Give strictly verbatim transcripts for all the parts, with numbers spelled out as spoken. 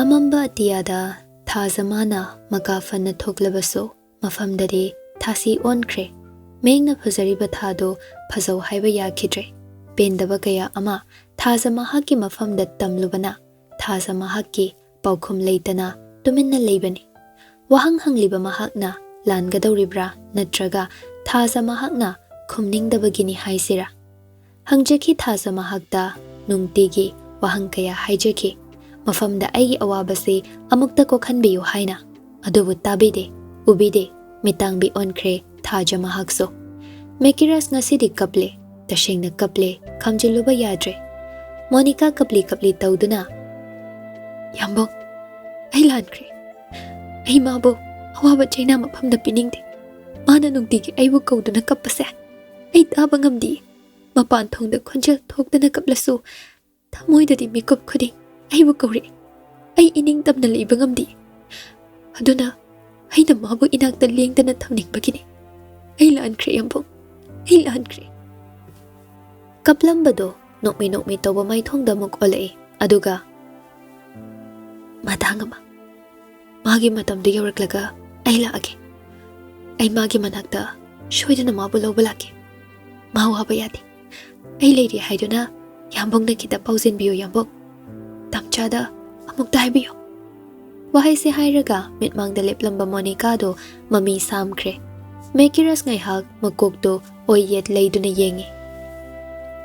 ꯑꯃꯝꯕ ꯑꯇꯤꯌꯥꯗ ꯊꯥꯖ ꯃꯥꯅ ꯃꯀꯥ ꯐꯅ ꯊꯣꯛꯂꯕꯁꯨ, ꯃꯐꯝꯗꯗꯤ ꯊꯥꯁꯤ ꯑꯣꯟꯈ꯭ꯔꯦ꯫ ꯃꯌꯦꯛꯅ ꯐꯖꯔꯤꯕ ꯊꯥꯗꯨ ꯐꯖꯧ ꯍꯥꯏꯕ ꯌꯥꯈꯤꯗ꯭ꯔꯦ꯫ ꯄꯦꯟꯗꯕ ꯀꯌꯥ ꯑꯃ ꯊꯥꯖ ꯃꯍꯥꯛꯀꯤ ꯃꯐꯝꯗ ꯇꯝꯂꯨꯕꯅ, ꯊꯥꯖ ꯃꯍꯥꯛꯀꯤ ꯄꯥꯎꯈꯨꯝ ꯂꯩꯇꯅ ꯇꯨꯃꯤꯟꯅ ꯂꯩꯕꯅꯤ꯫ ꯋꯥꯍꯪ ꯍꯪꯂꯤꯕ ꯃꯍꯥꯛꯅ ꯂꯥꯟꯒꯗꯧꯔꯤꯕ꯭ꯔꯥ, ꯅꯠꯇ꯭ꯔꯒ ꯊꯥꯖ ꯃꯍꯥꯛꯅ ꯈꯨꯝꯅꯤꯡꯗꯕꯒꯤꯅꯤ ꯍꯥꯏꯁꯤꯔꯥ? ꯍꯪꯖꯈꯤ ꯊꯥꯖ ꯃꯍꯥꯛꯇ, ꯅꯨꯡꯇꯤꯒꯤ ꯋꯥꯍꯪ ꯀꯌꯥ ꯍꯥꯏꯖꯈꯤ꯫ ꯃꯐꯝꯗ ꯑꯩꯒꯤ ꯑꯋꯥꯕꯁꯤ ꯑꯃꯨꯛꯇ ꯀꯣꯛꯍꯟꯕꯤꯌꯨ ꯍꯥꯏꯅ꯫ ꯑꯗꯨꯕꯨ ꯇꯥꯕꯤꯗꯦ, ꯎꯕꯤꯗꯦ꯫ ꯃꯤꯇꯥꯡꯕꯤ ꯑꯣꯟꯈ꯭ꯔꯦ ꯊꯥꯖ ꯃꯍꯥꯛꯁꯨ꯫ ꯃꯦꯀꯤꯔꯁ ꯉꯁꯤꯗꯤ ꯀꯞꯂꯦ, ꯇꯁꯦꯡꯅ ꯀꯞꯂꯦ, ꯈꯥꯝꯖꯤꯜꯂꯨꯕ ꯌꯥꯗ꯭ꯔꯦ꯫ ꯃꯣꯅꯤꯀꯥ ꯀꯞꯂꯤ ꯀꯞꯂꯤ ꯇꯧꯗꯨꯅ, "ꯌꯥꯝꯕꯨꯡ, ꯑꯩ ꯂꯥꯟꯈ꯭ꯔꯦ꯫ ꯑꯩ ꯃꯥꯕꯨ ꯑꯋꯥꯕ ꯆꯩꯅꯥ ꯃꯐꯝꯗ ꯄꯤꯅꯤꯡꯗꯦ꯫ ꯃꯥꯅ ꯅꯨꯡꯇꯤꯒꯤ ꯑꯩꯕꯨ ꯀꯧꯗꯨꯅ ꯀꯞꯄꯁꯦ ꯑꯩ ꯇꯥꯕ ꯉꯝꯗꯦ꯫ ꯃꯄꯥꯟ ꯊꯣꯡꯗ ꯈꯣꯟꯖꯦꯜ ꯊꯣꯛꯇꯅ ꯀꯞꯂꯁꯨ, ꯊꯃꯣꯏꯗꯗꯤ ꯃꯤꯀꯨꯞ ꯈꯨꯗꯤꯡ ꯑꯩꯕꯨ ꯀꯧꯔꯛꯏ꯫ ꯑꯩ ꯏꯅꯤꯡ ꯇꯝꯅ ꯂꯩꯕ ꯉꯝꯗꯦ꯫ ꯑꯗꯨꯅ ꯑꯩꯅ ꯃꯥꯕꯨ ꯏꯅꯥꯛꯇ ꯂꯦꯡꯗꯅ ꯊꯝꯅꯤꯡꯕꯒꯤꯅꯤ꯫ ꯑꯩ ꯂꯥꯟꯈ꯭ꯔꯦ, ꯌꯥꯝꯕꯨꯡ, ꯑꯩ ꯂꯥꯟꯈ꯭ꯔꯦ꯫" ꯀꯞꯂꯝꯕꯗꯣ ꯅꯣꯛꯃꯤ ꯅꯣꯛꯃꯤ ꯇꯧꯕ ꯃꯥꯏꯊꯣꯡꯗ ꯑꯃꯨꯛ ꯑꯣꯜꯂꯛꯏ, ꯑꯗꯨꯒ, "ꯃꯇꯥꯡ ꯑꯃ, ꯃꯥꯒꯤ ꯃꯇꯝꯗꯨ ꯌꯧꯔꯛꯂꯒ ꯑꯩ ꯂꯥꯛꯑꯒꯦ꯫ ꯑꯩ ꯃꯥꯒꯤ ꯃꯅꯥꯛꯇ ꯁꯣꯏꯗꯅ ꯃꯥꯕꯨ ꯂꯧꯕ ꯂꯥꯛꯀꯦ꯫ ꯃꯥ ꯋꯥꯕ ꯌꯥꯗꯦ꯫ ꯑꯩ ꯂꯩꯔꯤ ꯍꯥꯏꯗꯨꯅ ꯌꯥꯝꯕꯨꯡꯅ ꯈꯤꯇ ꯄꯥꯎꯖꯦꯟꯕꯤꯌꯨ, ꯌꯥꯝꯕꯨꯡ꯫ ꯇꯥꯝꯆꯥꯗ ꯑꯃꯨꯛꯇ ꯍꯥꯏꯕꯤꯌꯨ꯫" ꯋꯥꯍꯩꯁꯦ ꯍꯥꯏꯔꯒ ꯃꯤꯠꯃꯥꯡꯗ ꯂꯦꯞꯂꯝꯕ ꯃꯣꯅꯤꯀꯥꯗꯣ ꯃꯃꯤ ꯁꯥꯝꯈ꯭ꯔꯦ꯫ ꯃꯦꯀꯤꯔꯁ ꯉꯥꯏꯍꯥꯛ ꯃꯀꯣꯛꯇꯣ ꯑꯣꯏ ꯌꯦꯠ ꯂꯩꯗꯨꯅ ꯌꯦꯡꯉꯤ꯫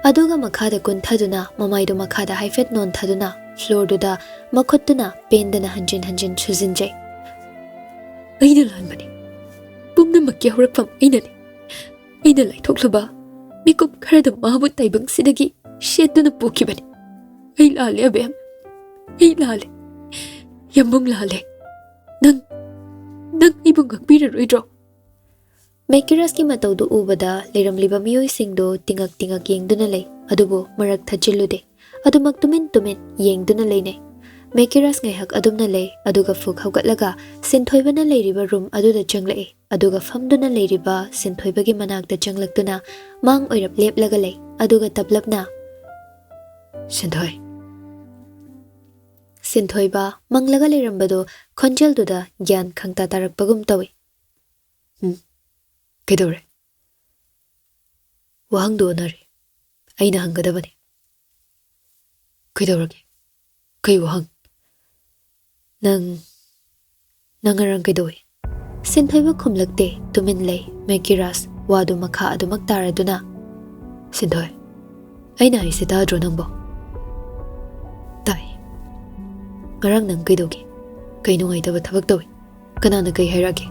ꯑꯗꯨꯒ ꯃꯈꯥꯗ ꯀꯨꯟꯊꯗꯨꯅ, ꯃꯃꯥꯏꯗꯨ ꯃꯈꯥꯗ ꯍꯥꯏꯐꯦꯠ ꯅꯣꯟꯊꯗꯨꯅ, ꯐ꯭ꯂꯣꯔꯗꯨꯗ ꯃꯈꯨꯠꯇꯨꯅ ꯄꯦꯟꯗꯅ ꯍꯟꯖꯤꯟ ꯍꯟꯖꯤꯟ ꯁꯨꯖꯤꯟꯖꯩ꯫ "ꯑꯩꯅ ꯂꯥꯟꯕꯅꯤ꯫ ꯄꯨꯝꯅꯃꯛꯀꯤ ꯍꯧꯔꯛꯐꯝ ꯑꯩꯅꯅꯤ꯫ ꯑꯩꯅ ꯂꯥꯏꯊꯣꯛꯂꯨꯕ ꯃꯤꯀꯨꯞ ꯈꯔꯗ ꯃꯥꯕꯨ ꯇꯥꯏꯕꯪꯁꯤꯗꯒꯤ ꯁꯦꯠꯇꯨꯅ ꯄꯨꯈꯤꯕꯅꯤ꯫ ꯑꯩ ꯂꯥꯜꯂꯦ, ꯑꯕꯦꯝ꯫ ꯑꯩ ꯂꯥꯜꯂꯦ꯫ ꯌꯥꯝꯕꯨꯡ ꯂꯥꯜꯂꯦ꯫ ꯅꯪ, ꯅꯪ ꯑꯩꯕꯨ ꯉꯥꯛꯄꯤꯔꯔꯣꯏꯗ꯭ꯔꯣ?" ꯃꯦꯀꯤꯔꯁꯀꯤ ꯃꯇꯧꯗꯨ ꯎꯕꯗ ꯂꯩꯔꯝꯂꯤꯕ ꯃꯤꯑꯣꯏꯁꯤꯡꯗꯨ ꯇꯤꯉꯛ ꯇꯤꯉꯛ ꯌꯦꯡꯗꯨꯅ ꯂꯩ, ꯑꯗꯨꯕꯨ ꯃꯔꯛ ꯊꯠꯆꯤꯜꯂꯨꯗꯦ꯫ ꯑꯗꯨꯃꯛ ꯇꯨꯃꯤꯟ ꯇꯨꯃꯤꯟ ꯌꯦꯡꯗꯨꯅ ꯂꯩꯅꯩ꯫ ꯃꯦꯀꯤꯔꯁ ꯉꯥꯏꯍꯥꯛ ꯑꯗꯨꯝꯅ ꯂꯩ, ꯑꯗꯨꯒ ꯐꯨꯛ ꯍꯧꯒꯠꯂꯒ ꯁꯤꯟꯊꯣꯏꯕꯅ ꯂꯩꯔꯤꯕ ꯔꯨꯝ ꯑꯗꯨꯗ ꯆꯪꯂꯛꯏ, ꯑꯗꯨꯒ ꯐꯝꯗꯨꯅ ꯂꯩꯔꯤꯕ ꯁꯤꯟꯊꯣꯏꯕꯒꯤ ꯃꯅꯥꯛꯇ ꯆꯪꯂꯛꯇꯨꯅ ꯃꯥꯡ ꯑꯣꯏꯔꯞ ꯂꯦꯞꯂꯒ ꯂꯩ, ꯑꯗꯨꯒ ꯇꯞꯂꯞꯅ, "ꯁꯤꯟꯊꯣꯏ꯫" ꯁꯤꯟꯊꯣꯏꯕ ꯃꯪꯂꯒ ꯂꯩꯔꯝꯕꯗꯨ ꯈꯣꯟꯖꯦꯜꯗꯨꯗ ꯒ꯭ꯌꯥꯟ ꯈꯪꯇꯥ ꯇꯥꯔꯛꯄꯒꯨꯝ ꯇꯧꯏ꯫ "ꯎꯝ, ꯀꯩꯗꯧꯔꯦ?" "ꯋꯥꯍꯪꯗꯨ ꯑꯣꯟꯅꯔꯦ꯫ ꯑꯩꯅ ꯍꯪꯒꯗꯕꯅꯤ꯫" "ꯀꯩꯗꯧꯔꯒꯦ? ꯀꯩ ꯋꯥꯍꯪ?" "ꯅꯪ, ꯅꯪ ꯉꯔꯥꯡ ꯀꯩꯗꯧꯏ?" ꯁꯤꯟꯊꯣꯏꯕ ꯈꯨꯝꯂꯛꯇꯦ, ꯇꯨꯃꯤꯟ ꯂꯩ꯫ ꯃꯦꯀꯤꯔꯥꯁ ꯋꯥꯗꯨ ꯃꯈꯥ ꯑꯗꯨꯃꯛ ꯇꯥꯔꯗꯨꯅ, "ꯁꯤꯟꯊꯣꯏ, ꯑꯩꯅ ꯍꯥꯏꯁꯦ ꯇꯥꯗ꯭ꯔꯣ ꯅꯪꯕꯣ?" "ꯇꯥꯏ꯫ ꯉꯔꯥꯡ ꯅꯪ ꯀꯩꯗꯧꯒꯦ? ꯀꯩ ꯅꯨꯡꯉꯥꯏꯇꯕ ꯊꯕꯛ ꯇꯧꯏ? ꯀꯅꯥꯅ ꯀꯩ ꯍꯥꯏꯔꯛꯑꯒꯦ?"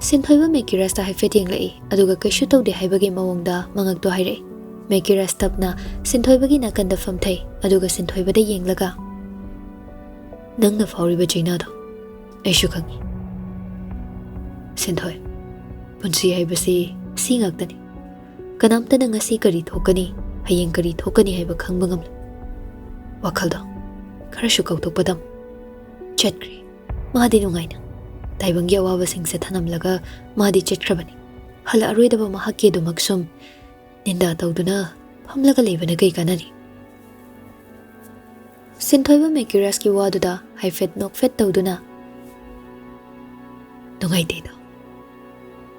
ꯁꯤꯟꯊꯣꯏꯕ ꯃꯦꯀꯤꯔꯥꯁꯇ ꯍꯥꯏꯐꯦꯠ ꯌꯦꯡꯂꯛꯏ, ꯑꯗꯨꯒ ꯀꯩꯁꯨ ꯇꯧꯗꯦ ꯍꯥꯏꯕꯒꯤ ꯃꯑꯣꯡꯗ ꯃꯉꯛꯇꯣ ꯍꯥꯏꯔꯛꯏ꯫ ꯃꯦꯀꯤꯔꯥꯁ ꯇꯞꯅ ꯁꯤꯟꯊꯣꯏꯕꯒꯤ ꯅꯥꯀꯟꯗ ꯐꯝꯊꯩ, ꯑꯗꯨꯒ ꯁꯤꯟꯊꯣꯏꯕꯗ ꯌꯦꯡꯂꯒ, "ꯅꯪꯅ ꯐꯥꯎꯔꯤꯕ ꯆꯩꯅꯥꯗꯣ ꯑꯩꯁꯨ ꯈꯪꯏ꯫ ꯁꯤꯟꯊꯣꯏ, ꯄꯨꯟꯁꯤ ꯍꯥꯏꯕꯁꯤ ꯁꯤ ꯉꯥꯛꯇꯅꯤ꯫ ꯀꯅꯥꯝꯇꯅ ꯉꯁꯤ ꯀꯔꯤ ꯊꯣꯛꯀꯅꯤ, ꯍꯌꯦꯡ ꯀꯔꯤ ꯊꯣꯛꯀꯅꯤ ꯍꯥꯏꯕ ꯈꯪꯕ ꯉꯝꯂꯣꯏ꯫ ꯋꯥꯈꯜꯗꯣ ꯈꯔꯁꯨ ꯀꯥꯎꯊꯣꯛꯄ ꯇꯝꯃꯨ꯫" ꯆꯠꯈ꯭ꯔꯦ꯫ ꯃꯥꯗꯤ ꯅꯨꯡꯉꯥꯏꯅ ꯇꯥꯏꯕꯪꯒꯤ ꯑꯋꯥꯕꯁꯤꯡꯁꯦ ꯊꯅꯝꯂꯒ ꯃꯥꯗꯤ ꯆꯠꯈ꯭ꯔꯕꯅꯤ꯫ ꯍꯜꯂꯛꯑꯔꯣꯏꯗꯕ ꯃꯍꯥꯛꯀꯤ ꯑꯗꯨꯃꯛ ꯁꯨꯝ ꯅꯤꯟꯗꯥ ꯇꯧꯗꯨꯅ ꯐꯝꯂꯒ ꯂꯩꯕꯅ ꯀꯩ ꯀꯥꯟꯅꯅꯤ? ꯁꯤꯟꯊꯣꯏꯕ ꯃꯦꯀꯤꯔꯥꯁꯀꯤ ꯋꯥꯗꯨꯗ ꯍꯥꯏꯐꯦꯠ ꯅꯣꯛꯐꯦꯠ ꯇꯧꯗꯨꯅ, "ꯅꯨꯡꯉꯥꯏꯇꯦꯗꯣ꯫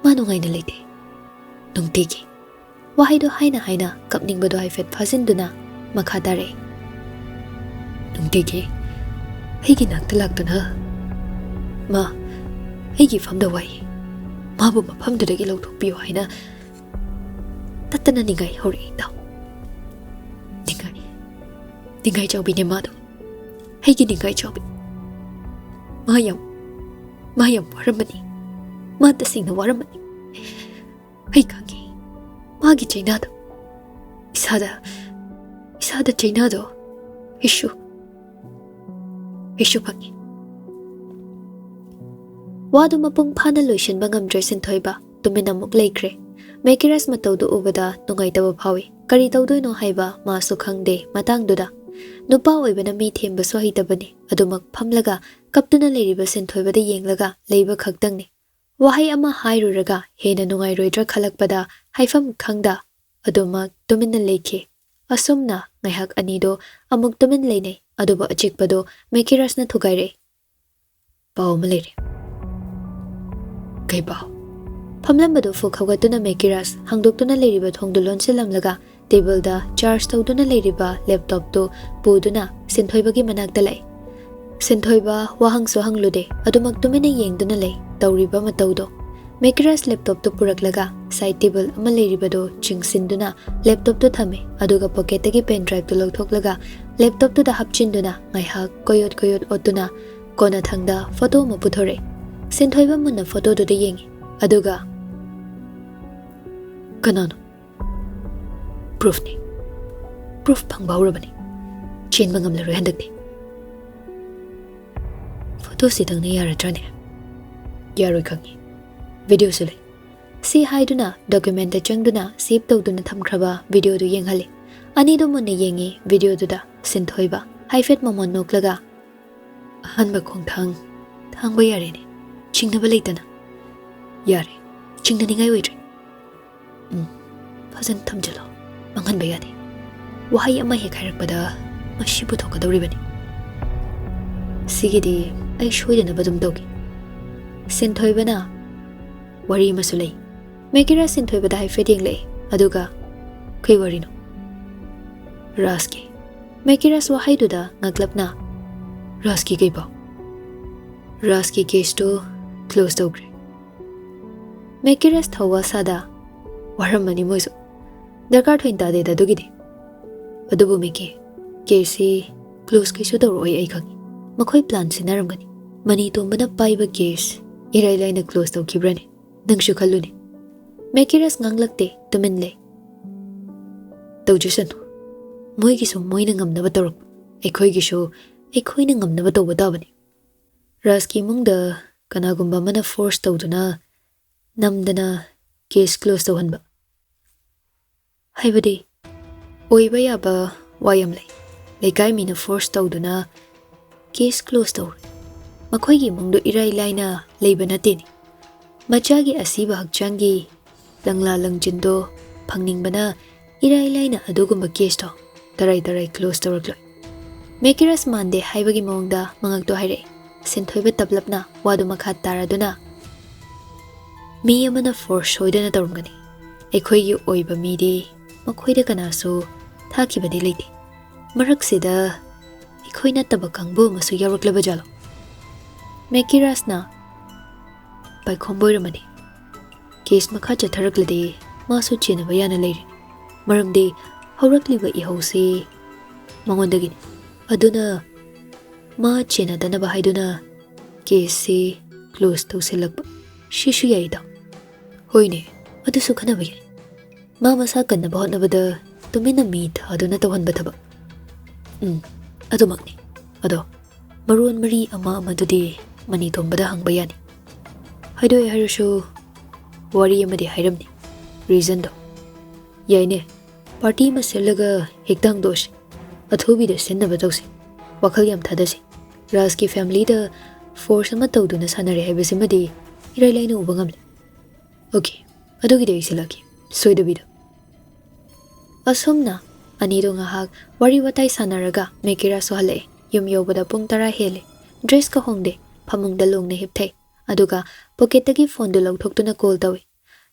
ꯃꯥ ꯅꯨꯡꯉꯥꯏꯅ ꯂꯩꯇꯦ꯫ ꯅꯨꯡꯇꯤꯒꯤ" ꯋꯥꯍꯩꯗꯣ ꯍꯥꯏꯅ ꯍꯥꯏꯅ ꯀꯞꯅꯤꯡꯕꯗꯣ ꯍꯥꯏꯐꯦꯠ ꯐꯥꯖꯤꯟꯗꯨꯅ ꯃꯈꯥ ꯇꯥꯔꯛꯏ꯫ "ꯅꯨꯡꯇꯤꯒꯤ ꯑꯩꯒꯤ ꯅꯥꯛꯇ ꯂꯥꯛꯇꯨꯅ, 'ꯃꯥ ꯑꯩꯒꯤ ꯐꯝꯗ ꯋꯥꯏ, ꯃꯥꯕꯨ ꯃꯐꯝꯗꯨꯗꯒꯤ ꯂꯧꯊꯣꯛꯄꯤꯌꯨ' ꯍꯥꯏꯅ ꯇꯠꯇꯅ ꯅꯤꯡꯉꯥꯏ ꯍꯧꯔꯛꯏ ꯏꯇꯥꯎ꯫ ꯅꯤꯡꯉꯥꯏ, ꯅꯤꯡꯉꯥꯏ ꯆꯥꯎꯕꯤꯅꯦ ꯃꯥꯗꯣ꯫ ꯑꯩꯒꯤ ꯅꯤꯡꯉꯥꯏ ꯆꯥꯎꯕꯤ꯫ ꯃꯥ ꯌꯥꯝ, ꯃꯥ ꯌꯥꯝ ꯋꯥꯔꯝꯃꯅꯤ꯫ ꯃꯥ ꯇꯁꯦꯡꯅ ꯋꯥꯔꯝꯃꯅꯤ꯫ ꯑꯩ ꯈꯪꯉꯤ꯫ ꯃꯥꯒꯤ ꯆꯩꯅꯥꯗꯣ꯫ ꯏꯁꯥꯗ, ꯏꯁꯥꯗ ꯆꯩꯅꯥꯗꯣ꯫ ꯑꯩꯁꯨ, ꯑꯩꯁꯨ ꯐꯪꯉꯤ꯫" ꯋꯥꯗꯨ ꯃꯄꯨꯡ ꯐꯥꯅ ꯂꯣꯏꯁꯤꯟꯕ ꯉꯝꯗ꯭ꯔꯦ ꯁꯤꯟꯊꯣꯏꯕ꯫ ꯇꯨꯃꯤꯟꯅ ꯑꯃꯨꯛ ꯂꯩꯈ꯭ꯔꯦ꯫ ꯃꯦꯀꯤꯔꯥꯁ ꯃꯇꯧꯗꯨ ꯎꯕꯗ ꯅꯨꯡꯉꯥꯏꯇꯕ ꯐꯥꯎꯏ꯫ ꯀꯔꯤ ꯇꯧꯗꯣꯏꯅꯣ ꯍꯥꯏꯕ ꯃꯥꯁꯨ ꯈꯪꯗꯦ ꯃꯇꯥꯡꯗꯨꯗ꯫ ꯅꯨꯄꯥ ꯑꯣꯏꯕꯅ ꯃꯤ ꯊꯦꯝꯕꯁꯨ ꯍꯩꯇꯕꯅꯤ꯫ ꯑꯗꯨꯃꯛ ꯐꯝꯂꯒ ꯀꯞꯇꯨꯅ ꯂꯩꯔꯤꯕ ꯁꯤꯟꯊꯣꯏꯕꯗ ꯌꯦꯡꯂꯒ ꯂꯩꯕ ꯈꯛꯇꯪꯅꯤ꯫ ꯋꯥꯍꯩ ꯑꯃ ꯍꯥꯏꯔꯨꯔꯒ ꯍꯦꯟꯅ ꯅꯨꯡꯉꯥꯏꯔꯣꯏꯗ꯭ꯔꯥ ꯈꯜꯂꯛꯄꯗ ꯍꯥꯏꯐꯝ ꯈꯪꯗ ꯑꯗꯨꯃꯛ ꯇꯨꯃꯤꯟꯅ ꯂꯩꯈꯤ꯫ ꯑꯁꯨꯝꯅ ꯉꯥꯏꯍꯥꯛ ꯑꯅꯤꯗꯣ ꯑꯃꯨꯛ ꯇꯨꯃꯤꯟ ꯂꯩꯅꯩ꯫ ꯑꯗꯨꯕꯨ ꯑꯆꯤꯛꯄꯗꯨ ꯃꯦꯀꯤꯔꯥꯁꯅ ꯊꯨꯒꯥꯏꯔꯛꯏ꯫ "ꯄꯥꯎ ꯑꯃ ꯂꯩꯔꯦ꯫" "ꯀꯩ ꯄꯥꯎ?" ꯐꯝꯂꯝꯕꯗꯨ ꯐꯨꯛ ꯍꯧꯒꯠꯇꯨꯅ ꯃꯦꯀꯤꯔꯥꯁ ꯍꯥꯡꯗꯣꯛꯇꯨꯅ ꯂꯩꯔꯤꯕ ꯊꯣꯡꯗꯨ ꯂꯣꯟꯁꯤꯜꯂꯝꯂꯒ ꯇꯦꯕꯜꯗ ꯆꯥꯔꯖ ꯇꯧꯗꯨꯅ ꯂꯩꯔꯤꯕ ꯂꯦꯞꯇꯣꯞꯇꯨ ꯄꯨꯗꯨꯅ ꯁꯤꯟꯊꯣꯏꯕꯒꯤ ꯃꯅꯥꯛꯇ ꯂꯥꯛꯏ꯫ ꯁꯤꯟꯊꯣꯏꯕ ꯋꯥꯍꯪꯁꯨ ꯍꯪꯂꯨꯗꯦ, ꯑꯗꯨꯃꯛ ꯇꯨꯃꯤꯟꯅ ꯌꯦꯡꯗꯨꯅ ꯂꯩ ꯇꯧꯔꯤꯕ ꯃꯇꯧꯗꯣ꯫ ꯃꯦꯀꯤꯔꯥꯁ ꯂꯦꯞꯇꯣꯞꯇꯨ ꯄꯨꯔꯛꯂꯒ ꯁꯥꯏꯠ ꯇꯦꯕꯜ ꯑꯃ ꯂꯩꯔꯤꯕꯗꯨ ꯆꯤꯡꯁꯤꯟꯗꯨꯅ ꯂꯦꯞꯇꯣꯞꯇꯨ ꯊꯝꯃꯤ, ꯑꯗꯨꯒ ꯄꯣꯀꯦꯠꯇꯒꯤ ꯄꯦꯟ ꯗ꯭ꯔꯥꯏꯚꯇꯨ ꯂꯧꯊꯣꯛꯂꯒ ꯂꯦꯞꯇꯣꯞꯇꯨꯗ ꯍꯥꯞꯆꯤꯟꯗꯨꯅ ꯉꯥꯏꯍꯥꯛ ꯀꯣꯏꯑꯣꯠ ꯀꯣꯏꯑꯣꯠ ꯑꯣꯠꯇꯨꯅ ꯀꯣꯟꯅꯊꯪꯗ ꯐꯣꯇꯣ ꯑꯃ ꯄꯨꯊꯣꯔꯛꯏ꯫ ꯁꯤꯟꯊꯣꯏꯕ ꯃꯨꯟꯅ ꯐꯣꯇꯣꯗꯨꯗ ꯌꯦꯡꯉꯤ, ꯑꯗꯨꯒ, "ꯀꯅꯥꯅꯣ?" "ꯄ꯭ꯔꯨꯐꯅꯤ꯫ ꯄ꯭ꯔꯨꯐ ꯐꯪꯕ ꯍꯧꯔꯕꯅꯤ꯫ ꯆꯦꯟꯕ ꯉꯝꯂꯔꯣꯏ ꯍꯟꯗꯛꯇꯤ꯫" "ꯐꯣꯇꯣꯁꯤꯗꯪꯅ ꯌꯥꯔꯗ꯭ꯔꯅꯦ?" "ꯌꯥꯔꯣꯏ ꯈꯪꯉꯤ꯫ ꯚꯤꯗꯤꯑꯣꯁꯨ ꯂꯩ꯫" ꯁꯤ ꯍꯥꯏꯗꯨꯅ ꯗꯣꯀꯨꯃꯦꯟꯗ ꯆꯪꯗꯨꯅ ꯁꯦꯚ ꯇꯧꯗꯨꯅ ꯊꯝꯈ꯭ꯔꯕ ꯚꯤꯗꯤꯑꯣꯗꯨ ꯌꯦꯡꯍꯜꯂꯤ꯫ ꯑꯅꯤꯗꯨ ꯃꯨꯟꯅ ꯌꯦꯡꯉꯤ꯫ ꯚꯤꯗꯤꯑꯣꯗꯨꯗ ꯁꯤꯟꯊꯣꯏꯕ ꯍꯥꯏꯐꯦꯠ ꯃꯃꯣꯟ ꯅꯣꯛꯂꯒ, "ꯑꯍꯥꯟꯕ ꯈꯣꯡꯊꯥꯡ ꯊꯥꯡꯕ ꯌꯥꯔꯦꯅꯦ, ꯆꯤꯡꯅꯕ ꯂꯩꯇꯅ꯫" "ꯌꯥꯔꯦ, ꯆꯤꯡꯅꯅꯤꯡꯉꯥꯏ ꯑꯣꯏꯗ꯭ꯔꯦ꯫" "ꯎꯝ, ꯐꯖꯅ ꯊꯝꯖꯤꯜꯂꯣ, ꯃꯥꯡꯍꯟꯕ ꯌꯥꯗꯦ꯫ ꯋꯥꯍꯩ ꯑꯃ ꯍꯦꯛ ꯍꯥꯏꯔꯛꯄꯗ ꯃꯁꯤ ꯄꯨꯊꯣꯛꯀꯗꯧꯔꯤꯕꯅꯤ꯫ ꯁꯤꯒꯤꯗꯤ ꯑꯩ ꯁꯣꯏꯗꯅꯕ ꯑꯗꯨꯝ ꯇꯧꯒꯦ꯫" ꯁꯤꯟꯊꯣꯏꯕꯅ ꯋꯥꯔꯤ ꯑꯃꯁꯨ ꯂꯩ꯫ ꯃꯦꯀꯤꯔꯥꯁ ꯁꯤꯟꯊꯣꯏꯕꯗ ꯍꯥꯏꯐꯦꯠ ꯌꯦꯡꯂꯛꯏ, ꯑꯗꯨꯒ, "ꯀꯩ ꯋꯥꯔꯤꯅꯣ?" "ꯔꯥꯖꯀꯤ꯫" ꯃꯦꯀꯤꯔꯥꯁ ꯋꯥꯍꯩꯗꯨꯗ ꯉꯛꯂꯞꯅ, "ꯔꯥꯖꯀꯤ ꯀꯩ ꯄꯥꯎ?" "ꯔꯥꯖꯀꯤ ꯀꯦꯁꯇꯨ ꯀ꯭ꯂꯣꯖ ꯇꯧꯈ꯭ꯔꯦ꯫" ꯃꯦꯀꯤꯔꯥꯁ ꯊꯧꯋꯥ ꯁꯥꯗ, "ꯋꯥꯔꯝꯃꯅꯤ ꯃꯣꯏꯁꯨ꯫ ꯗꯔꯀꯥꯔ ꯊꯣꯏꯅ ꯇꯥꯗꯦꯗ ꯑꯗꯨꯒꯤꯗꯤ꯫ ꯑꯗꯨꯕꯨ ꯃꯦꯀꯤ, ꯀꯦꯁꯁꯤ ꯀ꯭ꯂꯣꯖ ꯀꯩꯁꯨ ꯇꯧꯔꯛꯑꯣꯏ ꯑꯩ ꯈꯪꯉꯤ꯫ ꯃꯈꯣꯏ ꯄ꯭ꯂꯥꯟ ꯁꯤꯟꯅꯔꯝꯒꯅꯤ꯫ ꯃꯅꯤ ꯇꯣꯝꯕꯅ ꯄꯥꯏꯕ ꯀꯦꯁ ꯏꯔꯥꯏ ꯂꯥꯏꯅ ꯀ꯭ꯂꯣꯖ ꯇꯧꯈꯤꯕ꯭ꯔꯅꯦ? ꯅꯪꯁꯨ ꯈꯜꯂꯨꯅꯦ꯫" ꯃꯦꯀꯤꯔꯥꯁ ꯉꯥꯡꯂꯛꯇꯦ, ꯇꯨꯃꯤꯟ ꯂꯩ꯫ "ꯇꯧꯖꯁꯅꯨ꯫ ꯃꯣꯏꯒꯤꯁꯨ ꯃꯣꯏꯅ ꯉꯝꯅꯕ ꯇꯧꯔꯛꯄ, ꯑꯩꯈꯣꯏꯒꯤꯁꯨ ꯑꯩꯈꯣꯏꯅ ꯉꯝꯅꯕ ꯇꯧꯕ ꯇꯥꯕꯅꯤ꯫" ꯔꯥꯖꯀꯤ ꯏꯃꯨꯡꯗ ꯀꯅꯥꯒꯨꯝꯕ ꯑꯃꯅ ꯐꯣꯔꯁ ꯇꯧꯗꯨꯅ ꯅꯝꯗꯅ ꯀꯦꯁ ꯀ꯭ꯂꯣꯖ ꯇꯧꯍꯟꯕ ꯍꯥꯏꯕꯗꯤ ꯑꯣꯏꯕ ꯌꯥꯕ ꯋꯥ ꯌꯥꯝ ꯂꯩ꯫ ꯂꯩꯀꯥꯏ ꯃꯤꯅ ꯐꯣꯔꯁ ꯇꯧꯗꯨꯅ ꯀꯦꯁ ꯀ꯭ꯂꯣꯖ ꯇꯧꯔꯣꯏ꯫ ꯃꯈꯣꯏꯒꯤ ꯏꯃꯨꯡꯗꯨ ꯏꯔꯥꯏ ꯂꯥꯏꯅ ꯂꯩꯕ ꯅꯠꯇꯦꯅꯦ꯫ ꯃꯆꯥꯒꯤ ꯑꯁꯤꯕ ꯍꯛꯆꯥꯡꯒꯤ ꯂꯪꯂꯥ ꯂꯪꯖꯤꯟꯗꯣ ꯐꯪꯅꯤꯡꯕꯅ ꯏꯔꯥꯏ ꯂꯥꯏꯅ ꯑꯗꯨꯒꯨꯝꯕ ꯀꯦꯁꯇꯣ ꯇꯔꯥꯏ ꯇꯔꯥꯏ ꯀ꯭ꯂꯣꯖ ꯇꯧꯔꯛꯂꯣꯏ꯫ ꯃꯦꯀꯤꯔꯥꯁ ꯃꯥꯟꯗꯦ ꯍꯥꯏꯕꯒꯤ ꯃꯑꯣꯡꯗ ꯃꯉꯛꯇꯣ ꯍꯥꯏꯔꯛꯑꯦ꯫ ꯁꯤꯟꯊꯣꯏꯕ ꯇꯞꯂꯞꯅ ꯋꯥꯗꯨ ꯃꯈꯥ ꯇꯥꯔꯗꯨꯅ, "ꯃꯤ ꯑꯃꯅ ꯐꯣꯔꯁ ꯁꯣꯏꯗꯅ ꯇꯧꯔꯝꯒꯅꯤ꯫ ꯑꯩꯈꯣꯏꯒꯤ ꯑꯣꯏꯕ ꯃꯤꯗꯤ ꯃꯈꯣꯏꯗ ꯀꯅꯥꯁꯨ ꯊꯥꯈꯤꯕꯗꯤ ꯂꯩꯇꯦ꯫ ꯃꯔꯛꯁꯤꯗ ꯑꯩꯈꯣꯏ ꯅꯠꯇꯕ ꯀꯥꯡꯕꯨ ꯑꯃꯁꯨ ꯌꯥꯎꯔꯛꯂꯕ ꯖꯥꯠꯂꯣ?" ꯃꯦꯀꯤꯔꯥꯁꯅ ꯄꯥꯏꯈꯣꯝꯕ ꯑꯣꯏꯔꯝꯃꯗꯤ, ꯀꯦꯁ ꯃꯈꯥ ꯆꯠꯊꯔꯛꯂꯗꯤ ꯃꯥꯁꯨ ꯆꯦꯟꯅꯕ ꯌꯥꯅ ꯂꯩꯔꯦ꯫ ꯃꯔꯝꯗꯤ ꯍꯧꯔꯛꯂꯤꯕ ꯏꯍꯧꯁꯤ ꯃꯉꯣꯟꯗꯒꯤꯅꯤ꯫ ꯑꯗꯨꯅ ꯃꯥ ꯆꯦꯟꯅꯗꯅꯕ ꯍꯥꯏꯗꯨꯅ ꯀꯦꯁꯁꯤ ꯀ꯭ꯂꯣꯖ ꯇꯧꯁꯤꯜꯂꯛꯄ꯫ ꯁꯤꯁꯨ ꯌꯥꯏꯗ꯫ ꯍꯣꯏꯅꯦ, ꯑꯗꯨꯁꯨ ꯈꯟꯅꯕ ꯌꯥꯏ꯫ ꯃꯥ ꯃꯁꯥ ꯀꯟꯅꯕ ꯍꯣꯠꯅꯕꯗ ꯇꯨꯃꯤꯟꯅ ꯃꯤ ꯊꯥꯗꯨꯅ ꯇꯧꯍꯟꯕ ꯊꯕꯛ꯫ ꯎꯝ, ꯑꯗꯨꯃꯛꯅꯤ꯫ ꯑꯗꯣ ꯃꯔꯣꯟ ꯃꯔꯤ ꯑꯃ ꯑꯃꯗꯨꯗꯤ ꯃꯅꯤ ꯇꯣꯝꯕꯗ ꯍꯪꯕ ꯌꯥꯅꯤ꯫ ꯍꯥꯏꯗꯣꯛꯑꯦ ꯍꯥꯏꯔꯁꯨ ꯋꯥꯔꯤ ꯑꯃꯗꯤ ꯍꯥꯏꯔꯝꯅꯤ, ꯔꯤꯖꯟꯗꯣ꯫ ꯌꯥꯏꯅꯦ, ꯄꯥꯔꯇꯤ ꯑꯃ ꯁꯤꯜꯂꯒ ꯍꯦꯛꯇ ꯍꯪꯗꯣꯛꯑꯁꯤ꯫ ꯑꯊꯨꯕꯤꯗ ꯁꯤꯟꯅꯕ ꯇꯧꯁꯤ꯫ ꯋꯥꯈꯜ ꯌꯥꯝ ꯊꯥꯗꯁꯤ꯫ ꯔꯥꯖꯀꯤ ꯐꯦꯃꯤꯂꯤꯗ ꯐꯣꯔꯁ ꯑꯃ ꯇꯧꯗꯨꯅ ꯁꯥꯟꯅꯔꯦ ꯍꯥꯏꯕꯁꯤꯃꯗꯤ ꯏꯔꯥꯏ ꯂꯥꯏꯅ ꯎꯕ ꯉꯝꯂꯦ꯫ ꯑꯣꯀꯦ, ꯑꯗꯨꯒꯤꯗꯤ ꯑꯩ ꯁꯤꯜꯂꯛꯀꯦ, ꯁꯣꯏꯗꯕꯤꯗ꯫ ꯑꯁꯨꯝꯅ ꯑꯅꯤꯗꯣ ꯉꯥꯏꯍꯥꯛ ꯋꯥꯔꯤ ꯋꯥꯇꯥꯏ ꯁꯥꯟꯅꯔꯒ ꯃꯦꯀꯤꯔꯥꯁꯁꯨ ꯍꯜꯂꯛꯑꯦ꯫ ꯌꯨꯝ ꯌꯧꯕꯗ ꯄꯨꯡ ꯇꯔꯥ ꯍꯦꯜꯂꯦ꯫ ꯗ꯭ꯔꯦꯁꯀ ꯍꯣꯡꯗꯦ, ꯐꯃꯨꯡꯗ ꯂꯣꯡꯅ ꯍꯤꯞꯊꯩ꯫ ꯑꯗꯨꯒ ꯄꯣꯀꯦꯠꯇꯒꯤ ꯐꯣꯟꯗꯨ ꯂꯧꯊꯣꯛꯇꯨꯅ ꯀꯣꯜ ꯇꯧꯏ꯫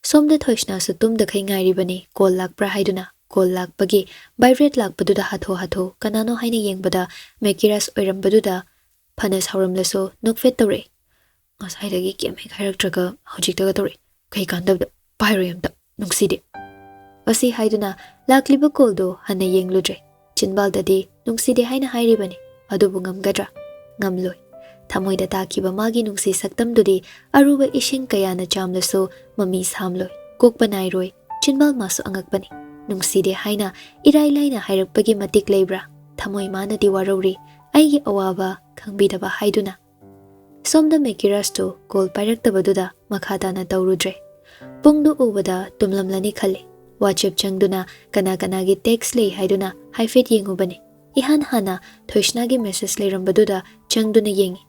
ꯁꯣꯝꯗ ꯊꯣꯏꯁꯅꯥꯁꯨ ꯇꯨꯝꯗꯈꯩ ꯉꯥꯏꯔꯤꯕꯅꯤ꯫ ꯀꯣꯜ ꯂꯥꯛꯄ꯭ꯔꯥ ꯍꯥꯏꯗꯨꯅ꯫ ꯀꯣꯜ ꯂꯥꯛꯄꯒꯤ ꯚꯥꯏꯕ꯭ꯔꯦꯠ ꯂꯥꯛꯄꯗꯨꯗ ꯍꯥꯊꯨ ꯍꯥꯊꯨ ꯀꯅꯥꯅꯣ ꯍꯥꯏꯅ ꯌꯦꯡꯕꯗ ꯃꯦꯀꯤꯔꯥꯁ ꯑꯣꯏꯔꯝꯕꯗꯨꯗ ꯐꯅ ꯁꯥꯎꯔꯝꯂꯁꯨ ꯅꯣꯛꯐꯦꯠ ꯇꯧꯔꯛꯏ꯫ "ꯉꯁꯥꯏꯗꯒꯤ ꯀꯩꯝ ꯍꯦꯛ ꯍꯥꯏꯔꯛꯇ꯭ꯔꯒ ꯍꯧꯖꯤꯛꯇꯒ ꯇꯧꯔꯛꯏ꯫ ꯀꯩ ꯀꯥꯟꯗꯕꯗ? ꯄꯥꯏꯔꯣꯏ ꯑꯝꯇ꯫ ꯅꯨꯡꯁꯤꯗꯦ꯫" ꯑꯁꯤ ꯍꯥꯏꯗꯨꯅ ꯂꯥꯛꯂꯤꯕ ꯀꯣꯜꯗꯨ ꯍꯟꯅ ꯌꯦꯡꯂꯨꯗ꯭ꯔꯦ꯫ ꯆꯤꯟꯕꯥꯜꯗꯗꯤ "ꯅꯨꯡꯁꯤꯗꯦ" ꯍꯥꯏꯅ ꯍꯥꯏꯔꯤꯕꯅꯤ꯫ ꯑꯗꯨꯕꯨ ꯉꯝꯒꯗ꯭ꯔꯥ? ꯉꯝꯂꯣꯏ꯫ ꯊꯃꯣꯏꯗ ꯇꯥꯈꯤꯕ ꯃꯥꯒꯤ ꯅꯨꯡꯁꯤ ꯁꯛꯇꯝꯗꯨꯗꯤ ꯑꯔꯨꯕ ꯏꯁꯤꯡ ꯀꯌꯥꯅ ꯆꯥꯝꯂꯁꯨ ꯃꯃꯤ ꯁꯥꯝꯂꯣꯏ, ꯀꯣꯛꯄ ꯅꯥꯏꯔꯣꯏ꯫ ꯆꯤꯟꯕꯥꯜ ꯃꯥꯁꯨ ꯑꯉꯛꯄꯅꯤ꯫ "ꯅꯨꯡꯁꯤꯗꯦ" ꯍꯥꯏꯅ ꯏꯔꯥꯏ ꯂꯥꯏꯅ ꯍꯥꯏꯔꯛꯄꯒꯤ ꯃꯇꯤꯛ ꯂꯩꯕ꯭ꯔꯥ? ꯊꯃꯣꯏ ꯃꯥꯅꯗꯤ ꯋꯥꯔꯧꯔꯤ, ꯑꯩꯒꯤ ꯑꯋꯥꯕ ꯈꯪꯕꯤꯗꯕ ꯍꯥꯏꯗꯨꯅ꯫ ꯁꯣꯝꯗ ꯃꯦꯀꯤꯔꯥꯁꯇꯨ ꯀꯣꯜ ꯄꯥꯏꯔꯛꯇꯕꯗꯨꯗ ꯃꯈꯥ ꯇꯥꯅ ꯇꯧꯔꯨꯗ꯭ꯔꯦ꯫ ꯄꯨꯡꯗꯨ ꯎꯕꯗ ꯇꯨꯝꯂꯝꯂꯅꯤ ꯈꯜꯂꯦ꯫ ꯋꯥꯆꯦꯞ ꯆꯪꯗꯨꯅ ꯀꯅꯥ ꯀꯅꯥꯒꯤ ꯇꯦꯛꯁ ꯂꯩ ꯍꯥꯏꯗꯨꯅ ꯍꯥꯏꯐꯦꯠ ꯌꯦꯡꯉꯨꯕꯅꯤ꯫ ꯏꯍꯥꯟ ꯍꯥꯟꯅ ꯊꯣꯏꯁꯅꯥꯒꯤ ꯃꯦꯁꯦꯖ ꯂꯩꯔꯝꯕꯗꯨꯗ ꯆꯪꯗꯨꯅ ꯌꯦꯡꯉꯤ꯫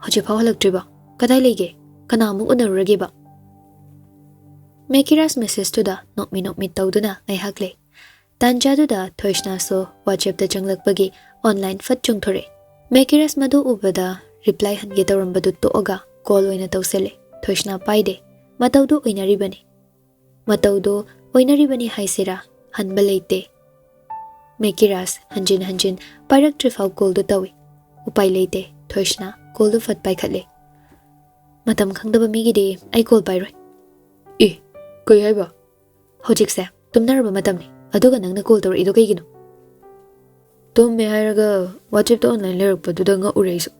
"ꯍꯧꯖꯤꯛꯐꯥꯎ ꯍꯜꯂꯛꯇ꯭ꯔꯤꯕꯣ? ꯀꯗꯥꯏ ꯂꯩꯒꯦ? ꯀꯅꯥꯃꯨꯛ ꯎꯅꯔꯨꯔꯒꯦꯕ?" ꯃꯦꯀꯤꯔꯥꯁ ꯃꯦꯁꯦꯖꯇꯨꯗ ꯅꯣꯛꯃꯤ ꯅꯣꯛꯃꯤ ꯇꯧꯗꯨꯅ ꯉꯥꯏꯍꯥꯛ ꯂꯩ꯫ ꯇꯥꯟꯖꯥꯗꯨꯗ ꯊꯣꯏꯁꯅꯥꯁꯨ ꯋꯥꯆꯦꯞꯇ ꯆꯪꯂꯛꯄꯒꯤ ꯑꯣꯟꯂꯥꯏꯟ ꯐꯠ ꯆꯣꯡꯊꯣꯔꯛꯑꯦ꯫ ꯃꯦꯀꯤꯔꯥꯁ ꯃꯗꯨ ꯎꯕꯗ ꯔꯤꯄ꯭ꯂꯥꯏ ꯍꯟꯒꯦ ꯇꯧꯔꯝꯕꯗꯨ ꯇꯣꯛꯑꯒ ꯀꯣꯜ ꯑꯣꯏꯅ ꯇꯧꯁꯜꯂꯦ꯫ ꯊꯣꯏꯁꯅꯥ ꯄꯥꯏꯗꯦ꯫ ꯃꯇꯧꯗꯨ ꯑꯣꯏꯅꯔꯤꯕꯅꯤ꯫ ꯃꯇꯧꯗꯨ ꯑꯣꯏꯅꯔꯤꯕꯅꯤ ꯍꯥꯏꯁꯤꯔꯥ? ꯍꯟꯕ ꯂꯩꯇꯦ꯫ ꯃꯦꯀꯤꯔꯥꯁ ꯍꯟꯖꯤꯟ ꯍꯟꯖꯤꯟ ꯄꯥꯏꯔꯛꯇ꯭ꯔꯤꯐꯥꯎ ꯀꯣꯜꯗꯨ ꯇꯧꯏ꯫ ꯎꯄꯥꯏ ꯂꯩꯇꯦ꯫ ꯊꯣꯏꯁꯅꯥ ꯀꯣꯜꯗꯨ ꯐꯠ ꯄꯥꯏꯈꯠꯂꯦ꯫ "ꯃꯇꯝ ꯈꯪꯗꯕ ꯃꯤꯒꯤꯗꯤ ꯑꯩ ꯀꯣꯜ ꯄꯥꯏꯔꯣꯏ꯫" "ꯑꯦ, ꯀꯩ ꯍꯥꯏꯕ?" "ꯍꯧꯖꯤꯛꯁꯦ ꯇꯨꯝꯅꯔꯕ ꯃꯇꯝꯅꯤ, ꯑꯗꯨꯒ ꯅꯪꯅ ꯀꯣꯜ ꯇꯧꯔꯛꯏꯗꯣ ꯀꯩꯒꯤꯅꯣ?" "ꯇꯨꯝꯃꯦ ꯍꯥꯏꯔꯒ ꯋꯥꯆꯦꯞꯇ ꯑꯣꯟꯂꯥꯏꯟ ꯂꯩꯔꯛꯄꯗꯨꯗ ꯉꯛꯎꯔꯦ ꯑꯩꯁꯨ꯫